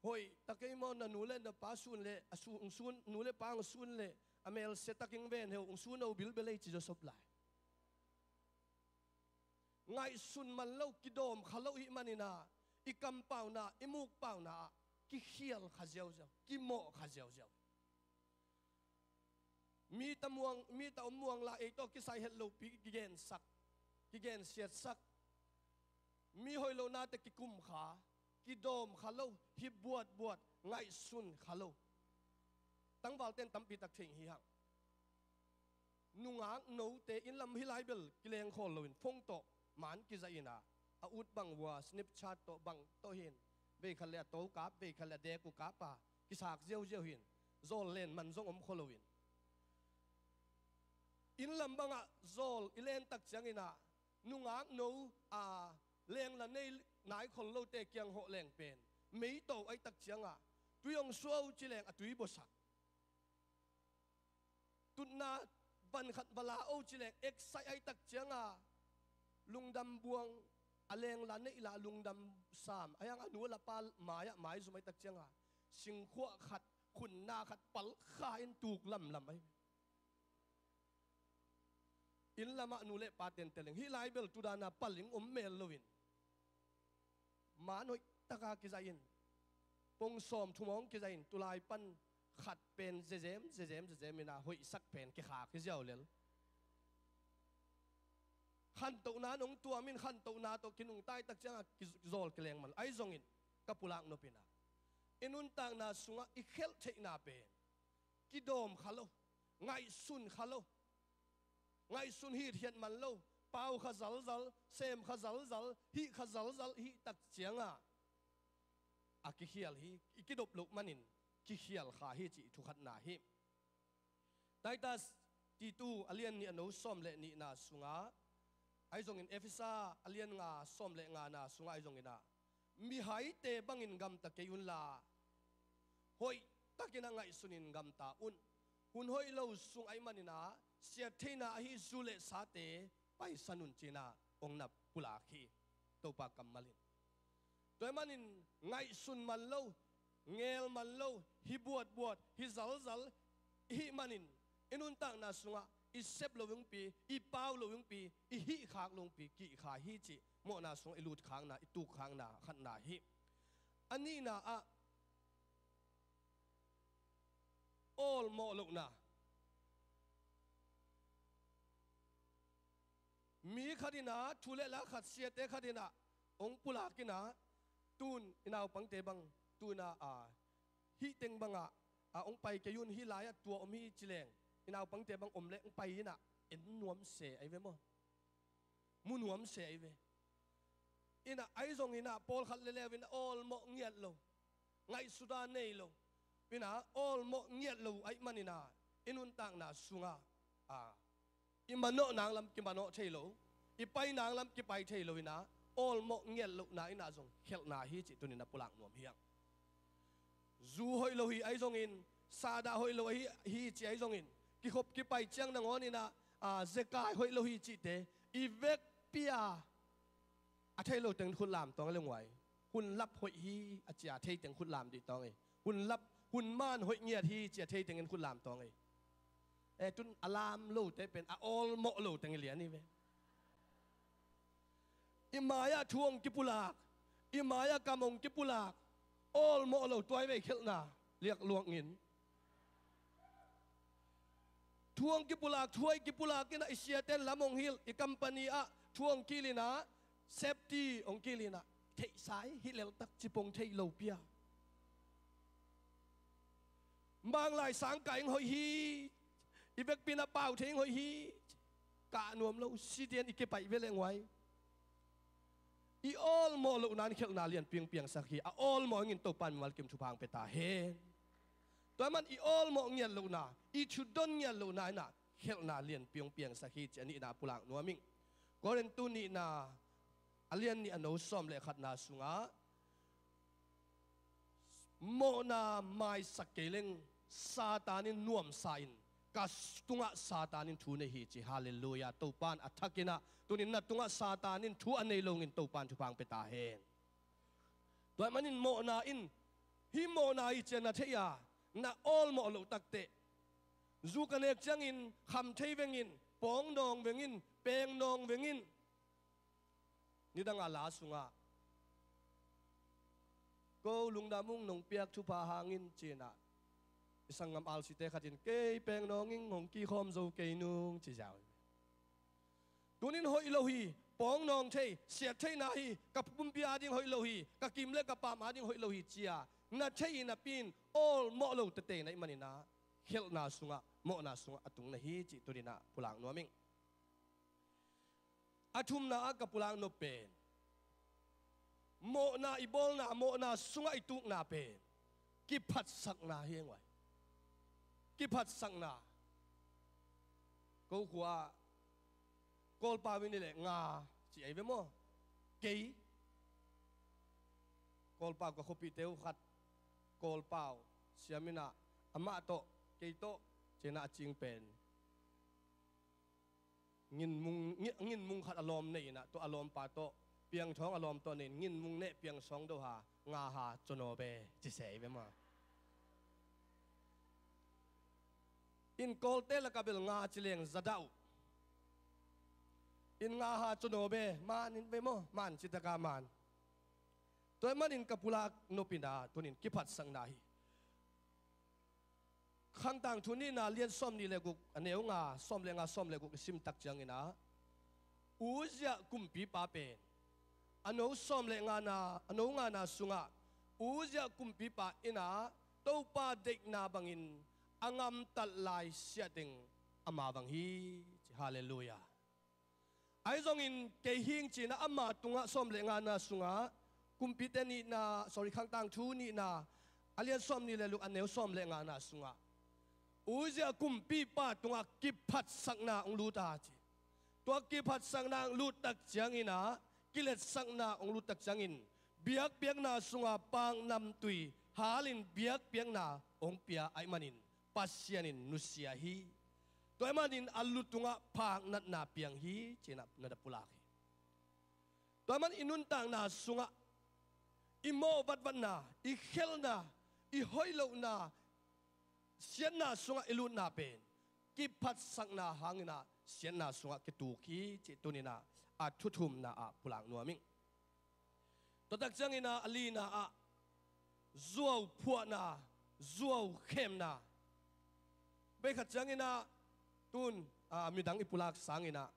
hoih ta kei maw, na nu le na pa sun leh, a su, hong sun, nu le pa hong sun leh, a melse takin ven heu, hong sun uh bilbel ei, ci zawsop lai. Ngaihsun man lo, kidawm kha lo ahih manin ah, i kampauna, i mukpauna ah kikhial kha ziauziau, kimawh kha ziauziau. Mi ta muang, mi ta om muang la, ei tawh kisai het lopi kigensak, kigensiatsak. Mi hoih lohnate kikum kha, kidawm kha lo, hi buatbuat, ngaihsun kha lo. Tangvalte in tampi tak thei hi hang. Nungak note inn lam hih lai bel kileng khawl loin, phone tawh man kizai in ah, a ut bang uh a, Snapchat tawh bang tawh hi-in, vei khat leh a to kap, vei khat leh a dek uh kap a, kisak ziauziau hi-in, zawl len man zong om khol loin. Inn lam bangah zawl i len tak ciangin ah, nungak no a lengla nei nai khol lote kiang hawh leng pen, mei to ahih tak ciangah, tui hong sua o ci leng a tui buasak. Tutna van khat va la o ci leng, excite ahih tak ciangah, lungdam buang, a lengla neih la lungdam sam, a hiang a nu a la pa mai-ah maizum ahih tak ciangah, singkhuah khat, khunna khat pal kha in tuk lamlam ahi. Inn lamah nu le pa tente leng, hih lai bel tu dan a pal in om mel loin, man hoih taka kizai in, pong sawm thum hong kizai in, tulai pan khat pen zezem, zezem, zezem in a hoihsak pen kikhak hi ziau lel. Khantohna nong tuam in, khantohna tawh kinungta ahih tak ciangah kizawl kileng man. Ahi zongin ka pulak nop in ah, i nuntakna sungah i khelh theihna pen kidawm kha lo, ngaihsun kha lo, ngaihsun hitkhiat man lo, pau kha zalzal, sem kha zalzal, hih kha zalzal, hih tak ciangah a kikhial hi, i kidop loh manin kikhial kha hi cih i thukhatna hi. Titus, Titu a lian nih a no sawm le nihna sungah, ahi zongin Efesa a lian nga sawm le ngana sungah ahi zongin ah, mihaite bangin gamta kei unla, hoihtakin a ngaihsunin gamta un. Hun hoih lo sung ahi manin ah siattheihna ahi zu le sate paisan un ci-in ah hong na pulak hi, Topa kammal in. Tua ahih manin ngaihsun man lo, ngel man lo, hi buatbuat, hi zalzal i hih manin i nuntakna sungah i sep loh hong pi, i pau loh hong pi, i hih khak loh hong pi, kih kha hi cih mawhna sungah i lut khakna, i tuk khakna khatna hi. A nihna ah awlmawh lohna. Mi khat in ah thu le la khat, siate khat in ah hong pulak in ah, tun i naupangte bang, tun ah, a, hih teng bangah, a, hong pai kei un, hih lai-ah tua om hi ci leng, i naupangte bang om leh hong pai in ah, en nuam se ahi ve maw? Mu nuam se ahi ve. In ah, ahi zongin ah, pawlkhat le leu in ah awlmawh ngiat lo, ngaihsutna nei lo, in ah awlmawh ngiat lo ahih manin ah, i nuntakna sungah, a, i manawh nang lam kimanawh thei lo, i pai nang lam kipai thei lo in ah, awlmawh ngiat lohna in ah zong khelhna hi cih tuni-in ah pulak nuam hi hang. Zu hoih lo hi ahi zongin, sahdah hoih lo ahi hi ci ahi zongin, kikhop kipai ciang nangawn in ah, a, zekai hoih lo hi cihte i vekpi-a a thei lo teng khut lam tawng le nguai. Hun lap hoih hi a ci-a thei teng khut lam dih tawng ei. Hun lap, hun man hoih ngiat hi ci-a thei teng in khut lam tawng ei. E, tun a lam lote pen a awlmawh lo teng i lian hi ve. I mai-ah thu hong kipulak, i mai-ah kam hong kipulak, awlmawh lo, tua hi ve khelhna, liak luang in. Thu hong kipulak, thu hoih kipulak in ah i siate in lam hong hilh, i company ah thu hong kilh in ah, safety hong kilh in ah, theihsa hi, hih leltak cipong thei lo pi-a. Manglai sang kai hong hoih hi, i vekpi in ah pau thei hong hoih hi, kah nuam lo, si ding in i kipaih ve le nguai. I awlmawh lohna in khelhna lianpi hong piangsak hi. A awlmawh dingin Topa in mimal kim thupha hong pia ta hen. Tua ahih manin i awlmawh ngiat lohna, i thudon ngiat lohna in ah khelhna lianpi hong piangsak hi cih a nihna pulak nuam ing. Korintu nihna a lian nih a no sawm le khatna sungah, mawhna maisak kei leng Satan in nuamsa in, ka tungah Satan in thu nei hi ci. Halleluiah. Topa in a thak in ah, tuni-in na tungah Satan in thu a nei lo dingin Topa in thupha hong pia ta hen. Tua ahih manin mawhna in, hih mawhna hi ci-a na thei a, na awlmawh loh takteh, zu ka nek ciangin kham thei veng in, pawng nawng veng in, peng nawng veng in. Nidang a la sungah, ko lungdam ung, nong piak thupha hangin, ci-in ah, i sanggam alsite khat in, kei peng nawng ing, hong kikhawm zo kei nung, ci ziau hi. Tuni-in hoih lo hi, pawng nawng thei, siattheihna hi, ka pumpi ading hoih lo hi, ka kim le ka pam ading hoih lo hi, ci-a na thei napi-in awlmawh lo tete na hih manin ah, khelhna sungah, mawhna sungah a tung na hi cih tuni-in ah pulak nuam ing. A thumna ah ka pulak nop pen, mawhna i bawlna, mawhna sungah i tukna pen kiphatsakna hi hang vai. Kiphatsakna. Ko khua-ah Kawlpau in i leh nga ci ahi ve maw? Kei. Kawlpau ka khuapihte uh khat, Kawlpau siam in ah, amah tawh, kei tawh, ci-in ah a cing pen nginmung, ngi-, nginmung khat a lawm nei in ah, tua a lawmpa tawh, piangthawng a lawm tawh nei in, nginmung neh piang sawng do ha, nga ha caw naw be, ci se ahi ve maw? In Kawlte lakah bel nga ci leng za dah uh. In nga ha caw naw be, man in ve maw, man ci taka man. Tua ahih manin ka pulak nop in ah, tuni-in kiphatsakna hi. Khang Tangthu nihna lian sawmnih le guk, a neu nga, sawm le nga, sawm le guk i sim tak ciangin ah, Uzziah kumpipa pen a no sawm le ngana, a no ngana sungah Uzziah kumpipa in ah Topa deihna bangin a ngamtat lai siahteng ama bang hi ci. Halleluiah. Ahi zongin kei hing ci-in ah ama tungah sawm le ngana sungah, Kumpite nihna, sorry, Khangtangthu nihna a lian sawmnih le guk a neu sawm le ngana sungah Uzziah kumpipa tungah kiphatsakna hong lut a ci. Tua kiphatsakna hong lut tak ciangin ah, kiletsakna hong lut tak ciangin, biakpiakna sungah paknamtui halin biakpiakna hong pia ahih manin Pasian in nusia hi. Tua ahih manin a lu tungah phaknatna piang hi ci-in ah na pulak hi. Tua ahih manin i nuntakna sungah i mawh vatvatna, i khelhna, i hoih lohna, siatna sungah i lutna pen kiphatsakna hangin ah siatna sungah kituk hi cih tuni-in ah a thu thumna ah pulak nuam ing. Tua tak ciangin ah a lina ah zuau phuahna, zuau khemna. Bei khat ciangin ah tun, ah, midang i pulak sangin ah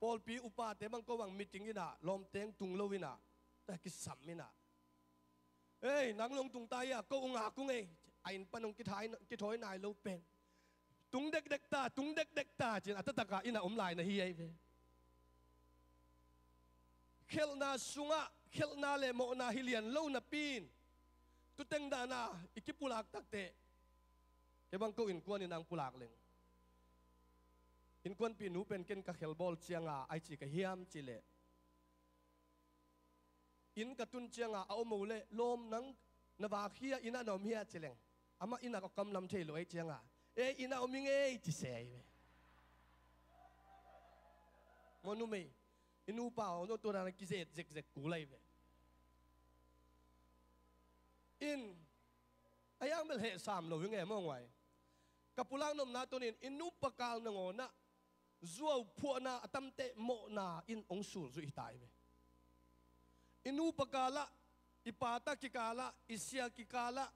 pawlpi upate bang ko bang meeting in ah lawmte hong tung lo in ah, tua kisam in ah, "Ei, nang lo hong tung ta hi a, ko hong ngak ung ei," a inn pan hong kithai, kithawi nai lo pen, "Tung dekdek ta, tung dekdek ta," ci-in a taktak a inn ah om lai na hi ei ve. Khelhna sungah khelhna le mawhna hi lian lo napi-in, tu teng dan a i kipulak takteh, kei bang ko innkuan in ah hong pulak leng, innkuanpih nu pen ken ka khelbawl ciang a, ai ci ka hiam cih leh, inn ka tun ciang a, a om uh leh, "Lawm, nang na vak hi a, inn ah na om hi a?" ci leng, "Amah inn ah ka kamlam thei lo ei," ci ciang a, "Ei, inn ah om ing ei," ci se hi ve. Maw numei, i nupa aw, no tua dan a kizet zekzek kul ahi ve. In, a hiang bel heh sam lo hi nge maw nguai. Ka pulak nopna tuni-in i nupa kal nangawn ah zuau phuahna a tamteh mawhna in hong sulzuih hi ta hi ve. I nupa kal ah, i pata kikal ah, i sia kikal ah,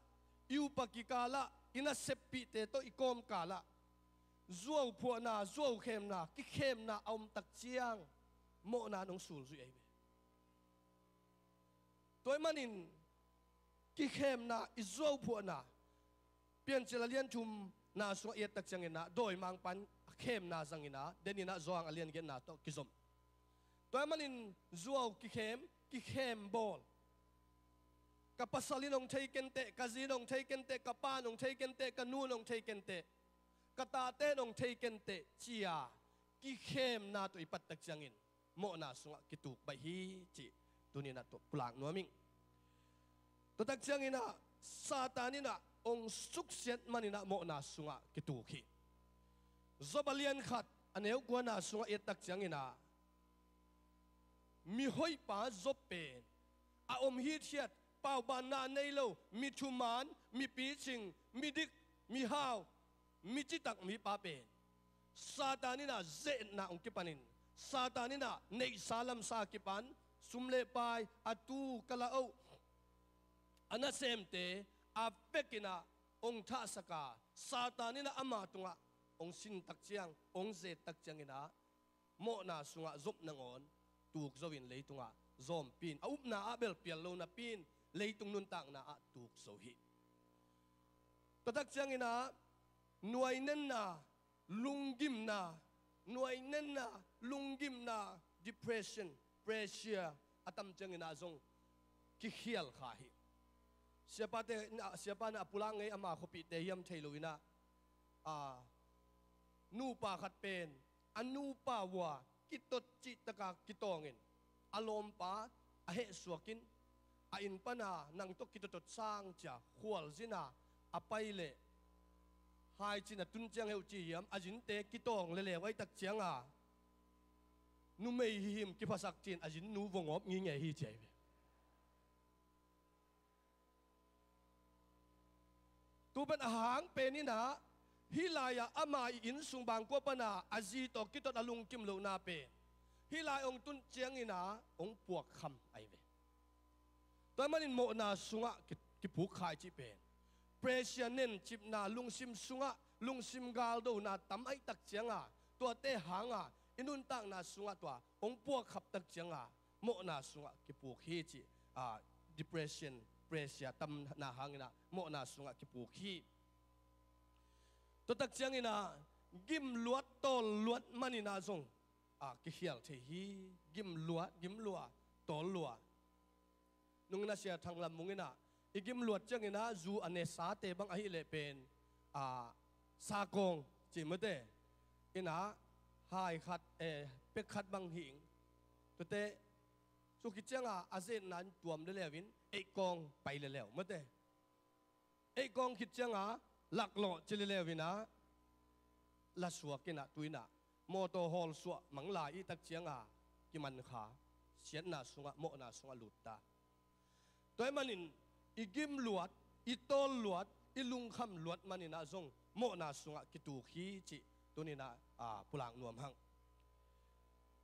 i upa kikal ah, i naseppihte tawh i kawmkal ah zuau phuahna, zuau khemna, kikhemna a om tak ciang mawhna in hong sulzuih ahi ve. Tua ahih manin kikhemna, i zuau phuahna, Piancil a lian thumna sungah i et tak ciangin ah dawimangpa'n a khemna zangin ah, den in ah Johan a lian giatna tawh kizom. Tua ahih manin zuau kikhem, kikhem bawl. Ka pasal in hong thei kenteh, ka zi in hong thei kenteh, ka pa'n hong thei kenteh, ka nu'n hong thei kenteh, ka tate'n hong thei kenteh, ci-a kikhemna tawh i pat tak ciangin mawhna sungah kituk baih hi cih tuni-in ah tua pulak nuam ing. Tua tak ciangin ah Satan in ah hong suksiat manin ah mawhna sungah kituk hi. Job a lian khat a neu kuana sungah i et tak ciangin ah, mihoihpa Job pen a om hithiat, paubanna a nei lo, mi thuman, mi picing, mi dik, mi hau, mi citak mipa pen Satan in ah ze-etna hong kipanin, Satan in ah neihsa lamsa kipan, sum le pai, a tu ka la oh, a nasemte a vekin ah hong thahsak a, Satan in ah ama tungah hong sin tak ciang, hong zet tak ciangin ah mawhna sungah Job nangawn tuk zo in leitungah zawmpi-in, a upna ah bel pial lo napi-in leitung nuntakna ah tuk zo hi. Tua tak ciangin ah nuainenna, lunggimna, nuainenna, lunggimna, depression, pressure a tam ciangin ah zong kikhial kha hi. Siapate, siapa in ah a pulak ngei, ama khuapihte hiam thei lo in ah, a, nupa khat pen a nupa uh kitot cihtak a kitawngin, a lawmpa a hehsuakin, a inn pan a nang tawh kitotot sang ci-a khualzin a a pai leh, haicin a tun ciang heuh ci hiam, a zinte kitawng leuleu ahih tak ciang a, numei hihim kiphasak ci-in a zinnu vua ngawp ngingei hi ci ahi ve. Tu pen a hang pen in ah, hih lai-ah ama i inn sung bangkua pan a a zi tawh kitot a lungkim lohna pen hih lai hong tun ciangin ah hong puakkham ahi ve. Tua ahih manin mawhna sungah ki, kipuk kha i cih pen, pressure, nencipna, lungsim sungah lungsim galdona tam ahih tak ciang a, tuate hang a i nuntakna sungah tua hong puakkhap tak ciang a, mawhna sungah kipuk hi cih, a, depression, pressure tamna hangin ah mawhna sungah kipuk hi. Tua tak ciangin ah gimluat tawlluat manin ah zong a kikhial thei hi. Gimluat, gimlua, tawllua. Nungin ah Sia Thang Lam Mung in ah i gimluat ciangin ah zu a nesate bang ahih leh pen a sakawng ci mate in ah hai khat, eh, pek khat bang hi ing. Tuate suk khit ciangah a zetna in tuam leleu in eihkawng pai leleu mate. Eihkawng khit ciangah laklawh ci leleu in ah lasuak in ah tu in ah mawtaw hawlsuah manglai i tak ciangah kimankha, siatna sungah, mawhna sungah lut ta. Tua ahih manin i gimluat, i tawlluat, i lungkhamluat manin ah zong mawhna sungah kituk hi cih tuni in ah, a, pulak nuam hang.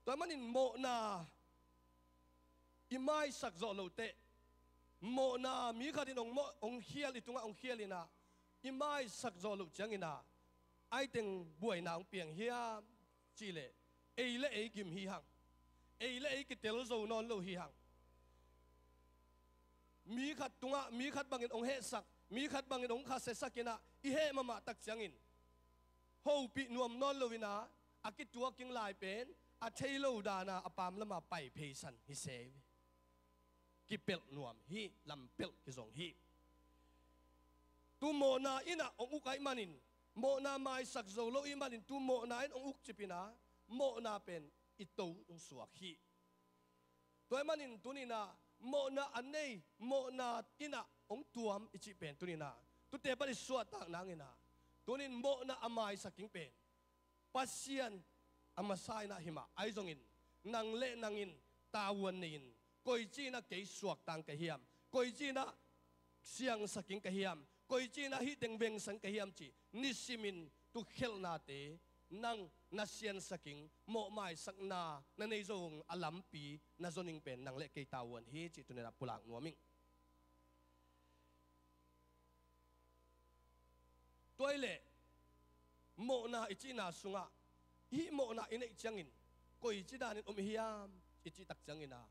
Tua ahih manin mawhna i maisak zawh loh teh, mawhna mi khat in hong mawh, hong khial, i tungah hong khial in ah i maisak zawh loh ciangin ah ai teng buaina hong piang hiam cih leh ei le ei gim hi hang. Ei le ei kitel zo nawn lo hi hang. Mi khat tungah mi khat bangin hong hehsak, mi khat bangin hong khasiasak in ah i heh mahmah tak ciangin hopih nuam nawn lo in ah a kituak ing lai pen a thei lo dan ah a pam lamah pai phei san hi se hi. Kipelh nuam hi, lampelh kizong hi. Tu mawhna in ah hong uk ahih manin, mawhna maisak zo lo ahih manin tu mawhna in hong ukcip in ah mawhna pen i to hong suak hi. Tua ahih manin tuni in ah mawhna a nei, mawhna in ah hong tuam i cih pen tuni in ah tute pan i suahtak nangin ah tuni in mawhna a maisak ing pen Pasian a masa in ah hi mah. Ahi zongin nang le nang in tavuan nei in, koici in ah kei suakta ing ka hiam, koici in ah siangsak ing ka hiam, koici in ah hih teng vengsak ing ka hiam cih nisimin tu khelhnate nang na siansak ing, mawhmaisakna na nei zo ung, a lampi na zon ing pen nang le kei tavuan hi cih tuni in ah pulak nuam ing. Tua ahih leh mawhna i cihna sungah hih mawhna i neih ciangin koici danin om i hiam i cih tak ciangin ah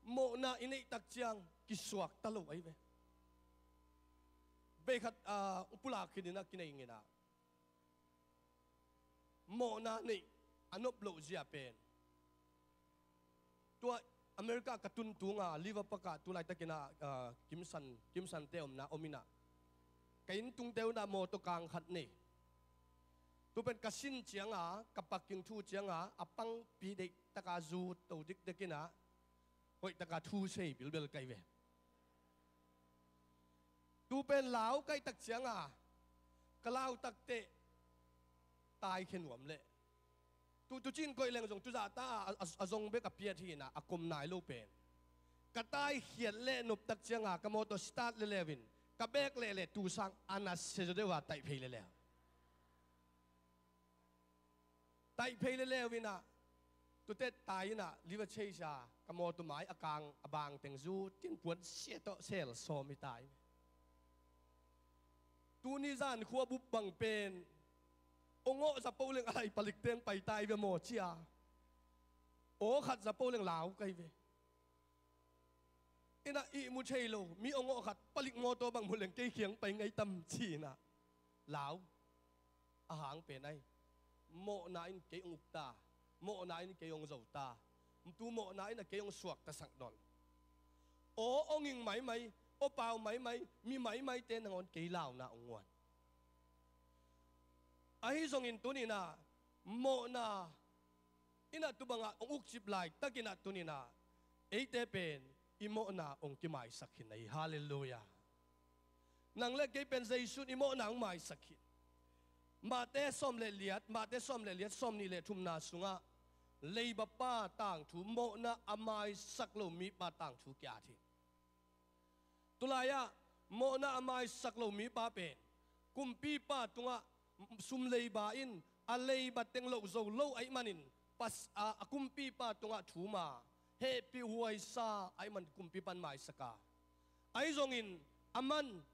mawhna i neih tak ciang kisuakta lo ahi ve. Bei khat, ah, pulak khin in ah kinei ing in ah mawhna neih a nop loh zia pen tua America ka tun tunga Liverpool ah tu laitakin ah, ah, Kimsan, Kimsante omna om in ah ka inn tungte un ah mawtaw kang khat nei. Tu pen ka sin cianga ka parking thu cianga a pangpi deihtaka zut to dikdek in ah hoihtaka thu sei bilbel ka hi ve. Tu pen lau ka hih tak cianga ka lau takteh taikhia nuam leh tu, tucin koih leng zong tuzahta a, a, a zong bek a piat hi in ah a kom nai lo pen ka taikhiat leh noptak cianga ka mawtaw start leleu in ka bek lehleh tu sang a nasia zaw deuh a taih phei leleu. Taih phei leleu in ah tute tai in ah liver chase a ka mawtaw mai a kang a bang teng zutin puan sia tawh sel sawm hi tai. Tuni zan khua bup bang pen ong awh zapo leng a lai palik teng pai tai ve maw cia. Aw khat zapo leng lau ka hi ve. In ah ihmu thei lo mi ong awh khat palik mawtaw bang mu leng kei khiang pai ngai tam ci in ah lau. A hang pen ahi. Mawhna in kei ong uk ta. Mawhna in kei ong zo ta. Tu mawhna in ah kei ong suaktasak nawn. Aw ong ing maimai, aw pau maimai, mi maimaite nangawn kei launa ong nguan. Ahi zongin tuni in ah mawhna in ah tu bangah ong ukcip laitakin ah tuni in ah eite pen i mawhna ong kimaisak khin ahi. Halleluiah. Nang le kei pen Jesu in i mawhna ong maisak khin. Mate sawm le liat, Mate sawm le liat, sawm nih le thumna sungah leiba pa tangthu, mawhna a maisak lo mipa tangthu ki-at hi. Tulai-ah mawhna a maisak lo mipa pen kumpipa tungah sum leiba in a leiba teng loh zo lo ahih manin pas, a, a kumpipa tungah thum a hehpih huaisa ahih man kumpipa in maisak a, ahi zongin aman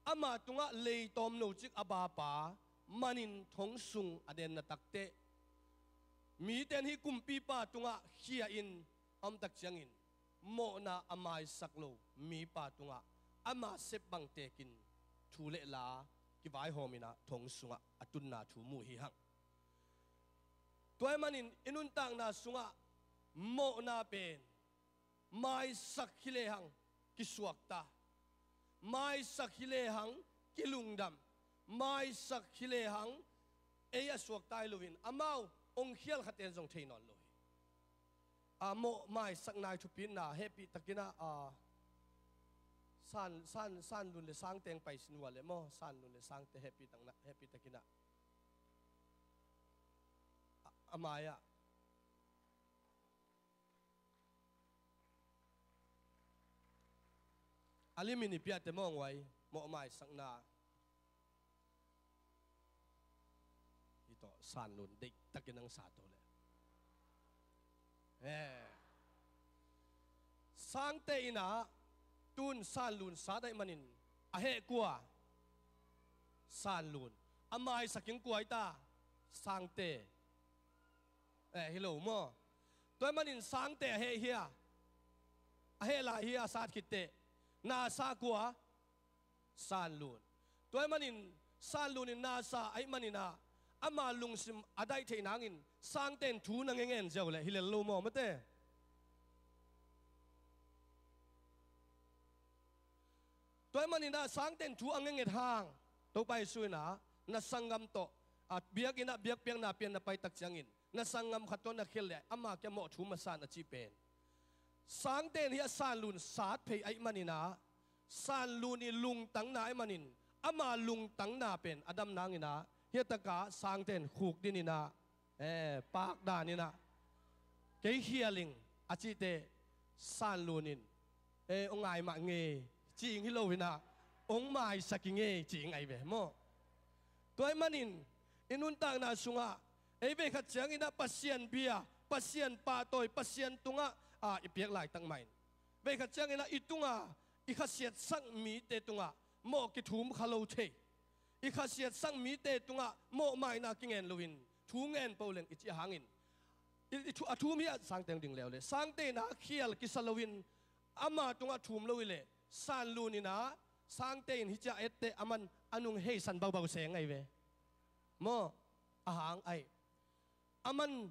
ama tungah lei tawmno cik a bapa manin thong sung a denna takteh mite in hih kumpipa tungah khia in a om tak ciangin mawhna a maisak lo mipa tungah ama sep bang tekin thu le la kivaihawm in ah thong sungah a tunna thu mu hi hang. Tua ahih manin i nuntakna sungah mawhna pen maisak hi lehang kisuakta, maisak hi lehang kilungdam, maisak hi lehang ei a suakta hi loin amau hong khial khat ten zong thei nawn lo hi. A mawh maisak nai thupitna hehpih takin ah, a, San, San, San Lun le Sangte hong pai sin uh a leh maw, San Lun le Sangte hehpih takna, hehpih takin ah, a, a mai-ah a limin i piahte mawh nguai, mawh maisakna. Hi tawh San Lun deihtakin ang sa to le. Eh. Sangte in ah tun San Lun sat ahih manin a heh kua? San Lun. A maisak in kua hi ta? Sangte. Eh, hi lo maw? Tua ahih manin Sangte a heh hi a, a heh lai hi a, sat khit teh. Na sa kua? San Lun. Tua ahih manin San Lun in na sa ahih manin ah ama lungsim a daih theih nangin Sangte in thu na ngen ngen ziau leh hi lel lo maw, mate? Tua ahih manin ah Sangte in thu a ngen nget hang Topa Jesu in ah na sanggam tawh, a, biakinn ah biakpiakna pia na pai tak ciangin na sanggam khat tawh na khial leh ama kiang mawh thu masa in a cih pen, Sangte in hi a San Lun sat phei ahih manin ah San Lun i lungtang na ahih manin ama lungtang na pen a dam nangin ah hi a takah Sangte in khukdin in ah, eh, pakdan in ah, kei khial ing a cih teh San Lun in, eh, hong ngai mah ing e, ci ing hi lo in ah, hong maisak ing e, ci ing ahi ve maw? Tua ahih manin i nuntakna sungah ei veikhat ciangin ah Pasian bia, Pasian pahtawi, Pasian tungah, a, i piak laitak mah in, veikhat ciangin ah i tungah i khasiatsak mite tungah mawh kithum kha lo thei. I khasiatsak mite tungah mawhmaina kingen loin thu ngen po leng i cih hangin, i, i thu, a thum hi a, Sangte hong ding leuleu. Sangte in ah khial kisa loin ama tungah thum lo hi leh San Lun in ah Sangte in hi ci a et teh aman a nung heisan baubau seng ahi ve maw? A hang ahi. Aman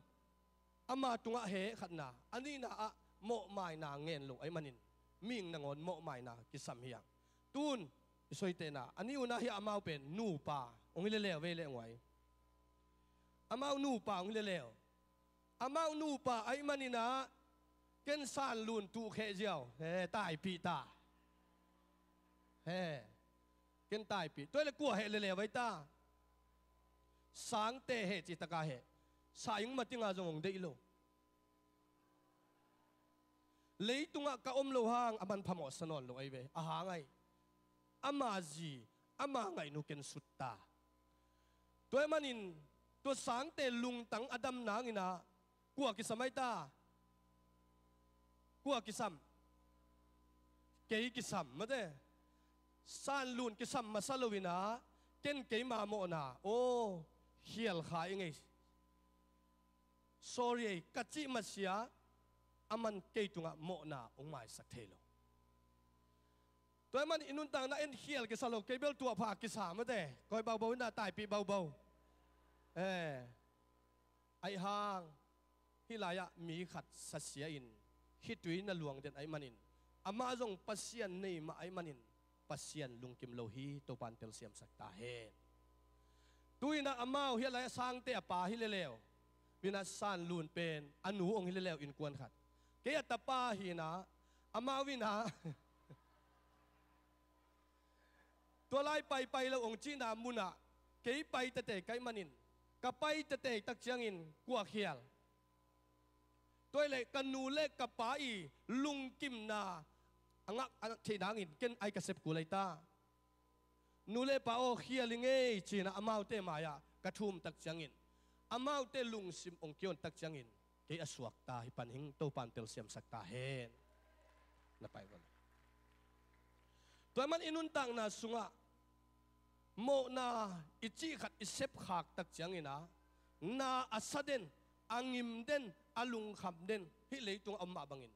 ama tungah heh khatna, a nihna ah mawhmaina ngen lo ahih manin mihing nangawn mawhmaina kisam hi hang. Tun i soitehna a nih un ah hi a, amau pen nupa hong hi leuleu ve leh nguai. Amau nupa hong hi leuleu. Amau nupa ahih manin ah ken San Lun tuh kheh ziau, he, taipih ta. He, ken taipih. Tua hi leh kua heh leuleu ahi ta? Sangte heh cih takah heh. Sa ing mah teng a zong hong deih lo. Leitungah ka om loh hang a manpha mawhsa nawn lo ahi ve. A hang ahi. Ama zi, ama ngaihnu ken sut ta. Tua ahih manin tua Sangte lungtang a dam nangin ah kua kisam ahi ta? Kua kisam? Kei kisam, mate. San Lun kisam masa loin ah ken keima mawhna, aw, khial kha ing ei. Sorry ei, ka cih masiah aman kei tungah mawhna hong maisak thei lo. Tua ahih manin i nuntakna en khial kisa lo, kei bel tuahpha kisa, mate. Koi baubau in ah taipih baubau. Eh. Ahi hang, hih lai-ah mi khat sasia in khitui na luang den ahih manin, amah zong Pasian nei mah ahih manin Pasian lungkim lo hi. Topan telsiamsak ta hen. Tu-in ah amau hih lai-ah Sangte a pa hi leuleu, pi-in ah San Lun pen a nu hong hi leuleu, innkuan khat. Kei a tapa hi-in ah, amau in ah tua lai paipai lo hong cihna munah kei pai teitei ka hih manin, ka pai teitei tak ciangin kua khial? Tua hi leh ka nu le ka pa i lungkimna a ngah, a ngah theih nangin ken ahi ka sep kul ahi ta. Nu le pa aw, khial ing ei, ci-in ah amaute mai-ah ka thum tak ciangin, amaute lungsim hong kion tak ciangin, kei a suakta hi pan hing. Topan telsiamsak ta hen. Na pai vua le. Tua ahih manin i nuntakna sungah mawhna i cih khat i sepkhak tak ciangin ah, na a sa den, a ngim den, a lungkham den, hih leitungah om mah bangin,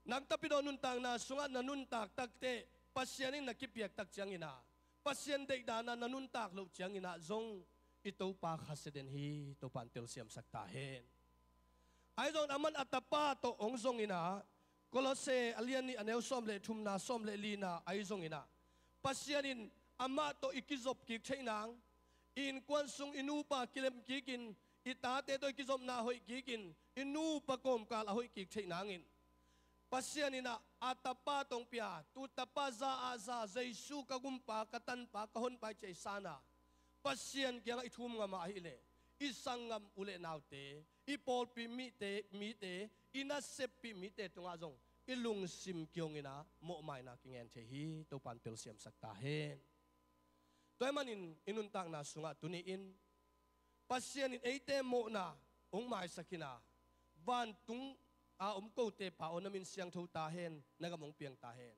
Nang tapidaw nuntakna sungah na nuntak takteh Pasian in na kipiak tak ciangin ah, Pasian deihdan ah na nuntak loh ciangin ah zong i Topa khasia den hi. Topa in telsiamsak ta hen. Ahi zongin aman a tapa tawh hong zongin ah, Kolose a lian nih a neu sawm le thumna, sawm le lina ahi zongin ah, Pasian in amah tawh i kizop kik theih nang, i innkuan sung i nupa kilem kikin, i tate tawh i kizopna hoih kikin, i nupa kawmkal a hoih kik theih nangin Pasian in ah a tapa tawh hong pia, tu tapa za ah za, Jesu ka gumpa, ka tanpa, ka honpa i ci a i san a, Pasian kiangah i thum ngam a ahih leh, i sanggam u le naute, i pawlpi mite, mite, i naseppih mite tungah zong i lungsim kihongin ah mawhmaina kingen thei hi. Topa in telsiamsak ta hen. Tua ahih manin i nuntakna sungah tuni-in Pasian in eite mawhna hong maisak hi a, vantung a om kote Pa aw, na min siangtho ta hen, na gam hong piang ta hen.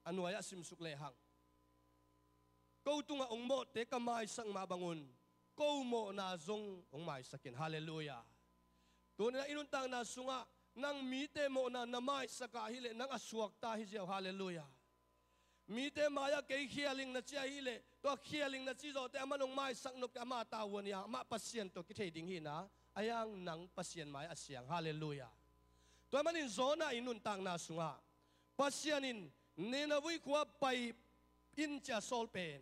A nuai-ah simsuk lehang, ko tungah hong mawhte ka maisak mah bangun ko mawhna zong hong maisak in. Halleluiah. Tuni-in ah i nuntakna sungah nang mite mawhna na maisak a ahih leh nang a suakta hi ziau. Halleluiah. Mite mai-ah kei khial ing na ci ahih leh, tua khial ing na ci zawhte aman hong maisak nop kei, ama tavuan hi a, amah Pasian tawh kithei ding hi a, ahi hang nang Pasian mai-ah a siang. Halleluiah. Tua ahih manin Jonah i nuntakna sungah Pasian in Nineveh khua pai in ci a sawl pen,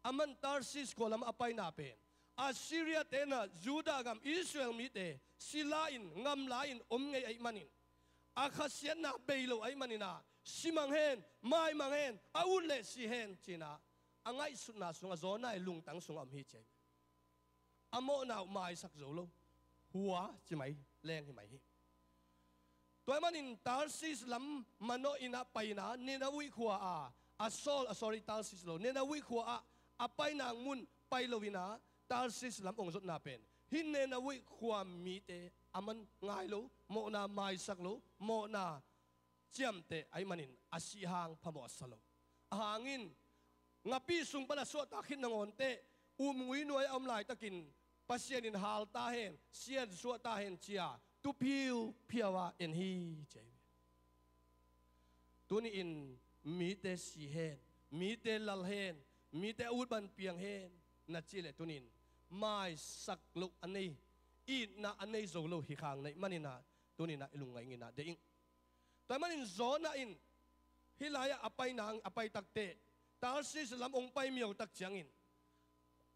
aman Tarsis khua lamah a paina pen, Assyria te in ah Judah gam Israel mite sila in, ngamla in om ngei ahih manin, a khasiatna bei lo ahih manin ah, si mang hen, mai mang hen, a ut leh si hen ci-in ah, a ngaihsutna sungah Jonah i lungtang sungah om hi ci ahi. A mawhna uh maisak zo lo. Hua ci mai leng hi mai hi. Tua ahih manin Tarsis lam manawh in ah pai in ah, Nineveh khua ah a sawl, a, sorry, Tarsis lo, Nineveh khua ah a pai nang mun pai lo in ah, Tarsis lam hong zotna pen, hih Nineveh khua mite aman ngai lo, mawhna maisak lo, mawhna ciamteh ahih manin a sih hang phamawh a sa lo. Ahang in ngapi sung pan a suahtak khit nangawn teh, umngui nuai-ah a om laitakin Pasian in hal ta hen, siansuah ta hen ci-a tu phiuphiau-a en hi ci ahi. Tuni-in mite si hen, mite lal hen, mite a ut bang piang hen na cih leh, tuni-in maisak loh a nei, itna a nei zo lo hi khang na hih manin ah, tuni-in ah i lungngaih in ah deih ing. Tua ahih manin Jonah in hih lai-ah a pai nang, a pai takteh, Tarsis lam hong pai miau tak ciangin,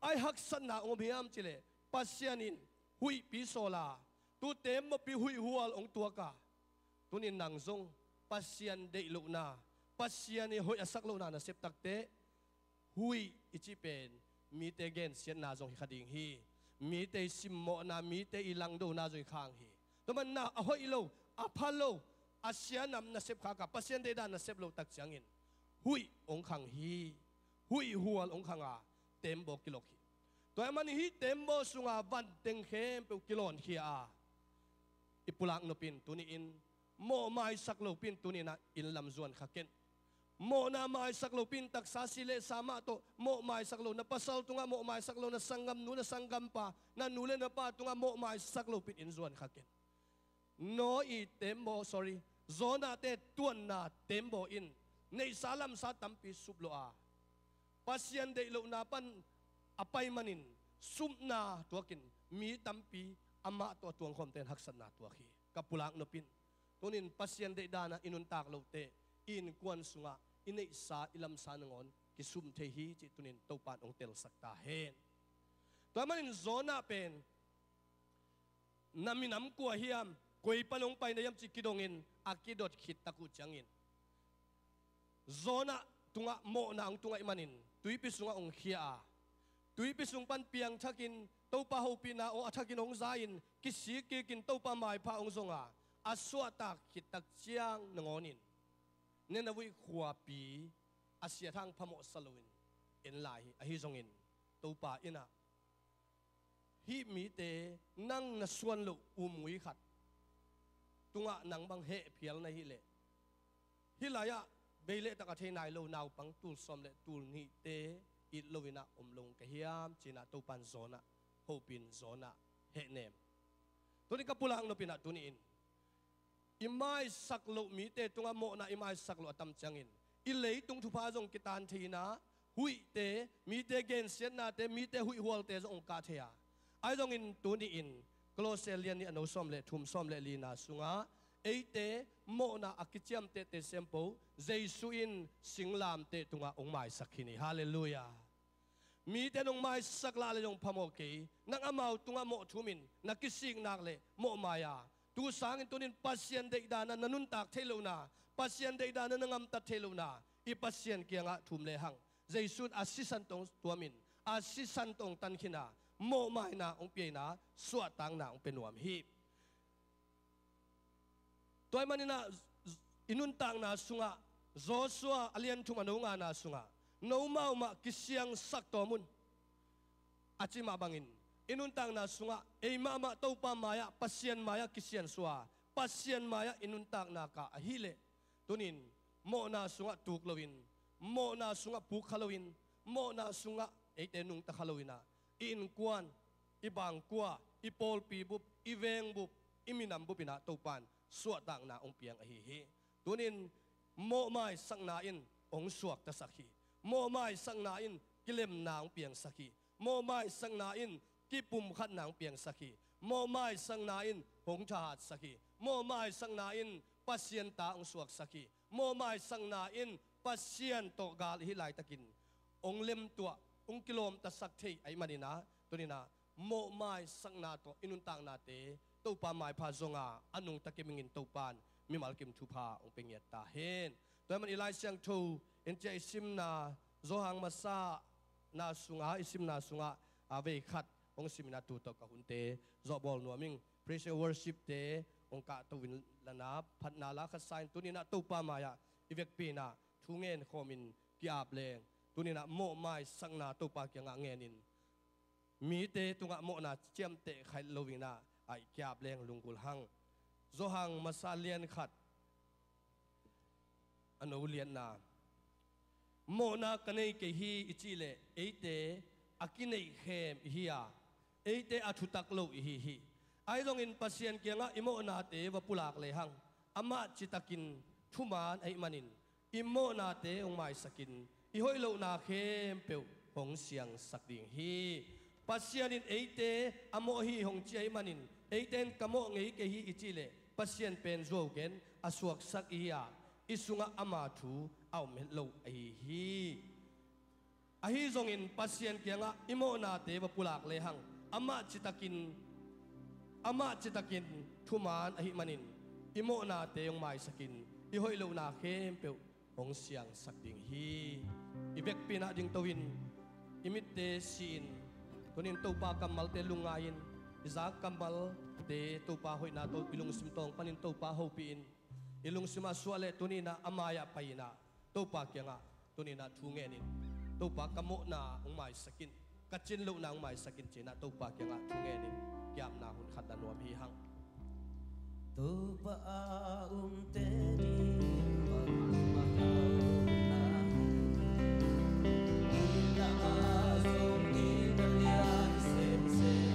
a haksatna hong om hiam cih leh, Pasian in huihpi sawl a, tu teembaw pi huih hual hong tuak a. Tuni-in nang zong Pasian deih lohna, Pasian i hoih a sak lohna na sep takteh, huih i cih pen mite gensiatna zong hi kha ding hi. Mite i simmawhna, mite i langdona zong hi khang hi. Tua manin ah a hoih lo, a pha lo, a sia nam na sep khak a, Pasian deihdan na sep loh tak ciangin huih hong khang hi. Huih hual hong khang a, teembaw kilok hi. Tua ahih manin hih teembaw sunga vanteng khempeuh kilawnkhia a, i pulak nop in tuni-in mawhmaisak lopi-in tuni-in ah inn lam zuan kha ken. Mawhna maisak lopi-in taksa si le sa mah tawh mawhmaisak lo, na pasal tungah mawhmaisak lo, na sanggamnu, na sanggampa, na nu le na pa tungah mawhmaisak lopi-in inn zuan kha ken. Noah i teembaw, sorry, Jonah-te tuanna teembaw in neihsa lamsa tampi sup lo a, Pasian deih lohna pan a pai manin supna tuakin mi tampi amah tawh a tuangkhawmte in haksatna tuak hi. Ka pulak nop in, tuni-in Pasian deihdan ah i nuntak loh teh, i innkuan sungah i neihsa i lamsa nangawn kisum thei hi cih tuni-in Topa in hong telsak ta hen. Tua ahih manin Jonah pen na minam kua hiam, koi pan hong pai na hiam cih kidongin a kidot khit tak uh ciangin, Jonah tungah mawhna hong tung ahih manin tuipi sungah hong khia a, tuipi sung pan piangthakin Topa hopihna aw a thakin hong za-in kisik kikin Topa maipha hong zong a, a suahtak khit tak ciang nangawnin Nineveh khuapi a siat hang phamawhsa loin en lai hi. Ahi zongin Topa in ah, hih mite nang na suan loh umngui khat tungah nang bang hehphial na hih leh, hih lai-ah bei le tak a thei nai lo naupang tul sawm le tul nihte it loin ah om lo ka hiam, ci-in ah Topa in Jonah hopih in Jonah hehnem. Tuni ka pulak nop in ah tuni-in I maisak loh mite tungah mawhna i maisak loh a tam ciangin i leitung thupha zong kitan thei in ah, huihte, mite gensiatnate, mite huihhualte zong hong kah thei a. Ahi zongin tuni-in Kolose lian nih a no sawm le thum, sawm le lina sungah eite mawhna a kiciamtehte sempo Jesu in singlamteh tungah hong maisak hi ni. Halleluiah. Mite nong maisak lah le zong phamawh kei. Nang amau tungah mawh thumin na kisik nak le mawhmai a, tu sangin tunin Pasian deihdan ah na nuntak theih lohna, Pasian deihdan ah na ngamtat theih lohna, i Pasian kiangah thum lehang Jesu in a sisan tawh hong tuamin, a sisan tawh hong tankhin a, mawhmaina hong pia in ah, suahtakna hong pia nuam hi. Tua ahih manin ah i nuntakna sungah Joshua a lian thum a no ngana sungah, "Nomau mah kisiangsak tawm un," a cih mah bangin i nuntakna sungah ei mahmah Topa mai-ah, Pasian mai-ah kisiansuah, Pasian mai-ah i nuntakna kah ahih leh, tunin mawhna sungah tuk loin, mawhna sungah puk kha loin, mawhna sungah eite nungta kha loin ah, i innkuan, i bangkua, i pawlpi bup, i veng bup, i minam bup in ah Topa in suahtakna hong piang ahi hi. Tunin mawhmaisakna in hong suaktasak hi. Mawhmaisakna in kilemna hong piangsak hi. Mawhmaisakna in kipumkhatna hong piangsak hi. Mawhmaisakna in hong thahatsak hi. Mawhmaisakna in Pasian ta hong suaksak hi. Mawhmaisakna in Pasian tawh gal i hih laitakin hong lemtuah, hong kilawmtasak thei ahih manin ah, tunin ah mawhmaisakna tawh i nuntaknate Topa maipha zong a, a nungta kim ingin Topa in mimal kim thupha hong pia ngiat ta hen. Tua ahih manin i Lai Siangtho in ciah i simna, Johan Masa na sungah, i simna sungah a vei khat hong simin ah tu tawh ka hunte zawhbawl nuam ing. Praise and worship-te hong kahto in la in ah, phatna la khat sa in, tunin ah Topa mai-ah i vekpi in ah thu ngen khawmin ki-ap leng, tunin ah mawhmaisakna Topa kiangah ngenin, mite tungah mawhna ciamteh khaih loin ah, a i ki-ap leng lunggulh hang. Johan Masa lian khat a no lianna, "Mawhna ka nei kei hi," i cih leh eite a kineihkhem i hi a, eite a thutak lo i hi hi. Ahi zongin Pasian kiangah i mawhnate va pulak lehang, amah citakin thuman ahih manin i mawhnate hong maisakin, i hoih lohna khempeuh hong siangsak ding hi. Pasian in eite a mawh hi hong ci ahih manin, eite in ka mawh ngei kei hi i cih leh Pasian pen zuau gen a suaksak i hi a, i sungah ama thu a om het lo ahi hi. Ahi zongin Pasian kiangah i mawhnate va pulak lehang, amah citakin, amah citakin thuman ahih manin, i mawhnate hong maisakin, i hoih lohna khempeuh hong siangsak ding hi. I vekpi in ah dingto in, i mitte si-in, tunin Topa kammalte lungngai-in, i zak kammalte Topa hoihna tawh i lungsim tawng panin Topa hopih in, i lungsim ah suah leh tunin ah a mai-ah pai in ah, Topa kiangah tunin ah thu ngenin, "Topa, ka mawhna hong maisakin, ka cin lohna hong maisakin," ci-in ah Topa kiangah thu ngenin ki-apna hun khat la nuam hi hang. Topa a umte ding bang mahau na hi. Ina a zong ina lian semsem.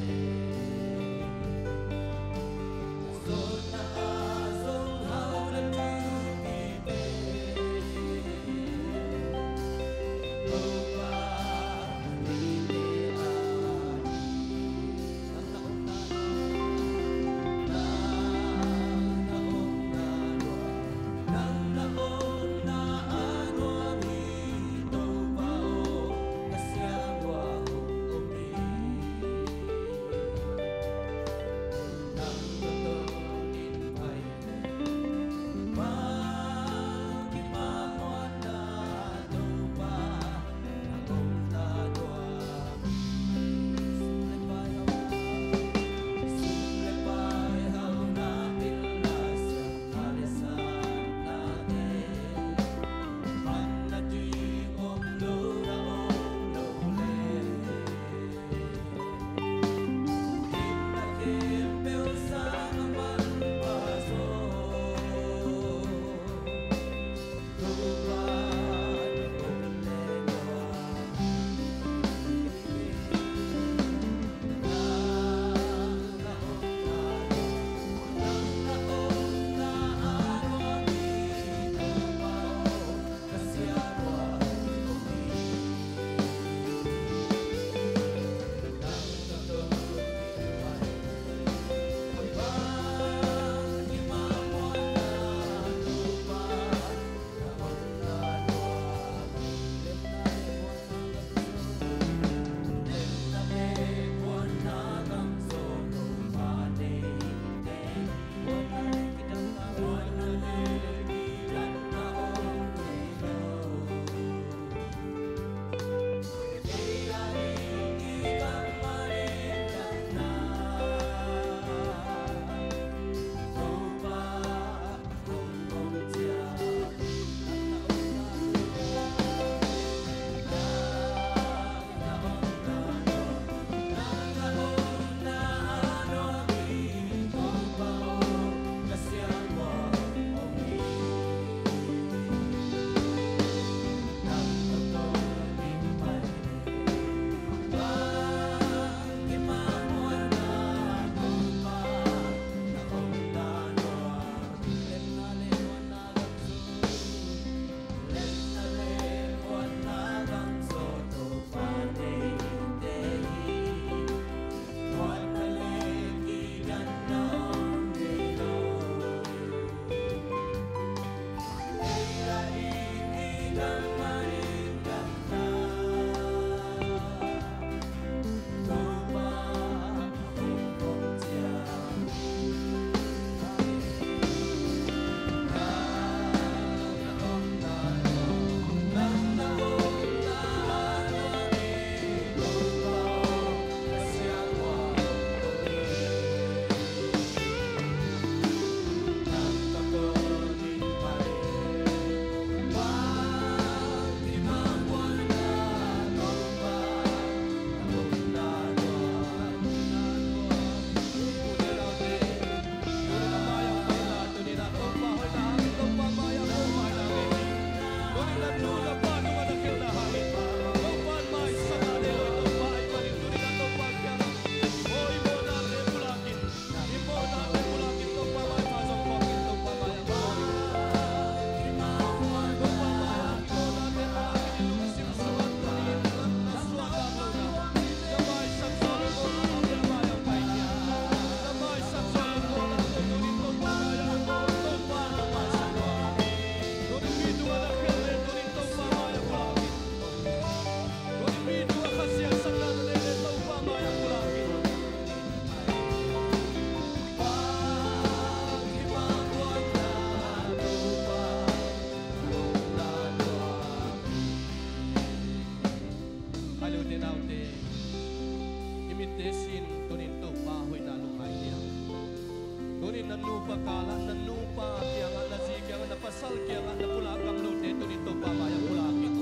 Na nupa kal ah, na nupa kiangah, na zi kiangah, na pasal kiangah na pulak ngam lote tuni Topa mai-ah pulak in.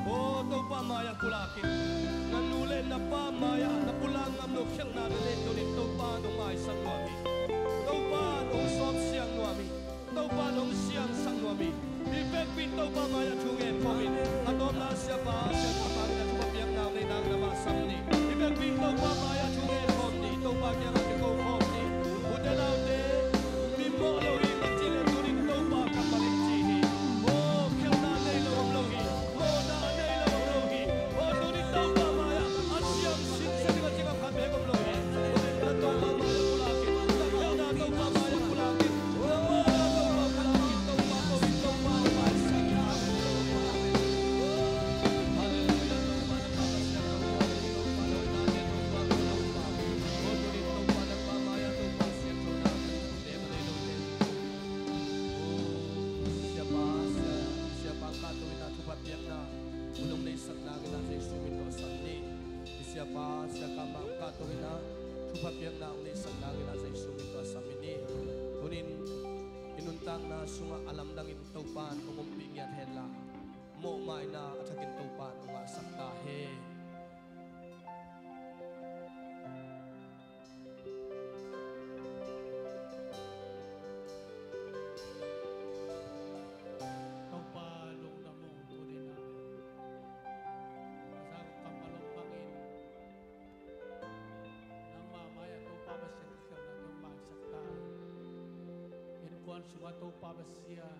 O Topa mai-ah pulak in. Na nu le na pa mai-ah na pulak ngam lo khialhna na neih tuni Topa nong maisak nuam hi. Topa nong sawm siang nuam hi. Topa nong siangsak nuam hi. Hih vekpi in Topa mai-ah thu ngen khawm in. A tawpna Siapa, Siapa kiangah thupha piakna nei nang na mah sam ni. Hih vekpi in Topa mai-ah thu ngen khawm ni. Topa kiangah kiko khawm ni. Ute naute, mi mawh lo hi, mah ci le tunin Topa kammal in ci hi. Aw, khialhna nei lo om lo hi. Mawhna nei lo om lo hi. Aw, tunin Topa mai-ah a siang sin sa ding a ci ngam khat bek om lo hi. Tunin na Topa mai-ah pulak in. Na khialhna Topa mai-ah pulak in. Siapa, sia, siapa ka to ina thupha piakna, ulong nei sakna kina Jesu min to sam ni. Siapa, sia ka mang ka to ina thupha piakna ulong nei sakna kina Jesu min to sam ni. Tunin i nuntakna sungah a lamdangin Topa in hong ompih ngiat henla, mawhmaina a thakin Topa in hong ngahsak ta hen. Topa lungdam ung, tunin a za kong kammal om bangin nangma mai-ah Topa Pasian ka khialhna tawh maisak ta. Innkuan sungah Topa Pasian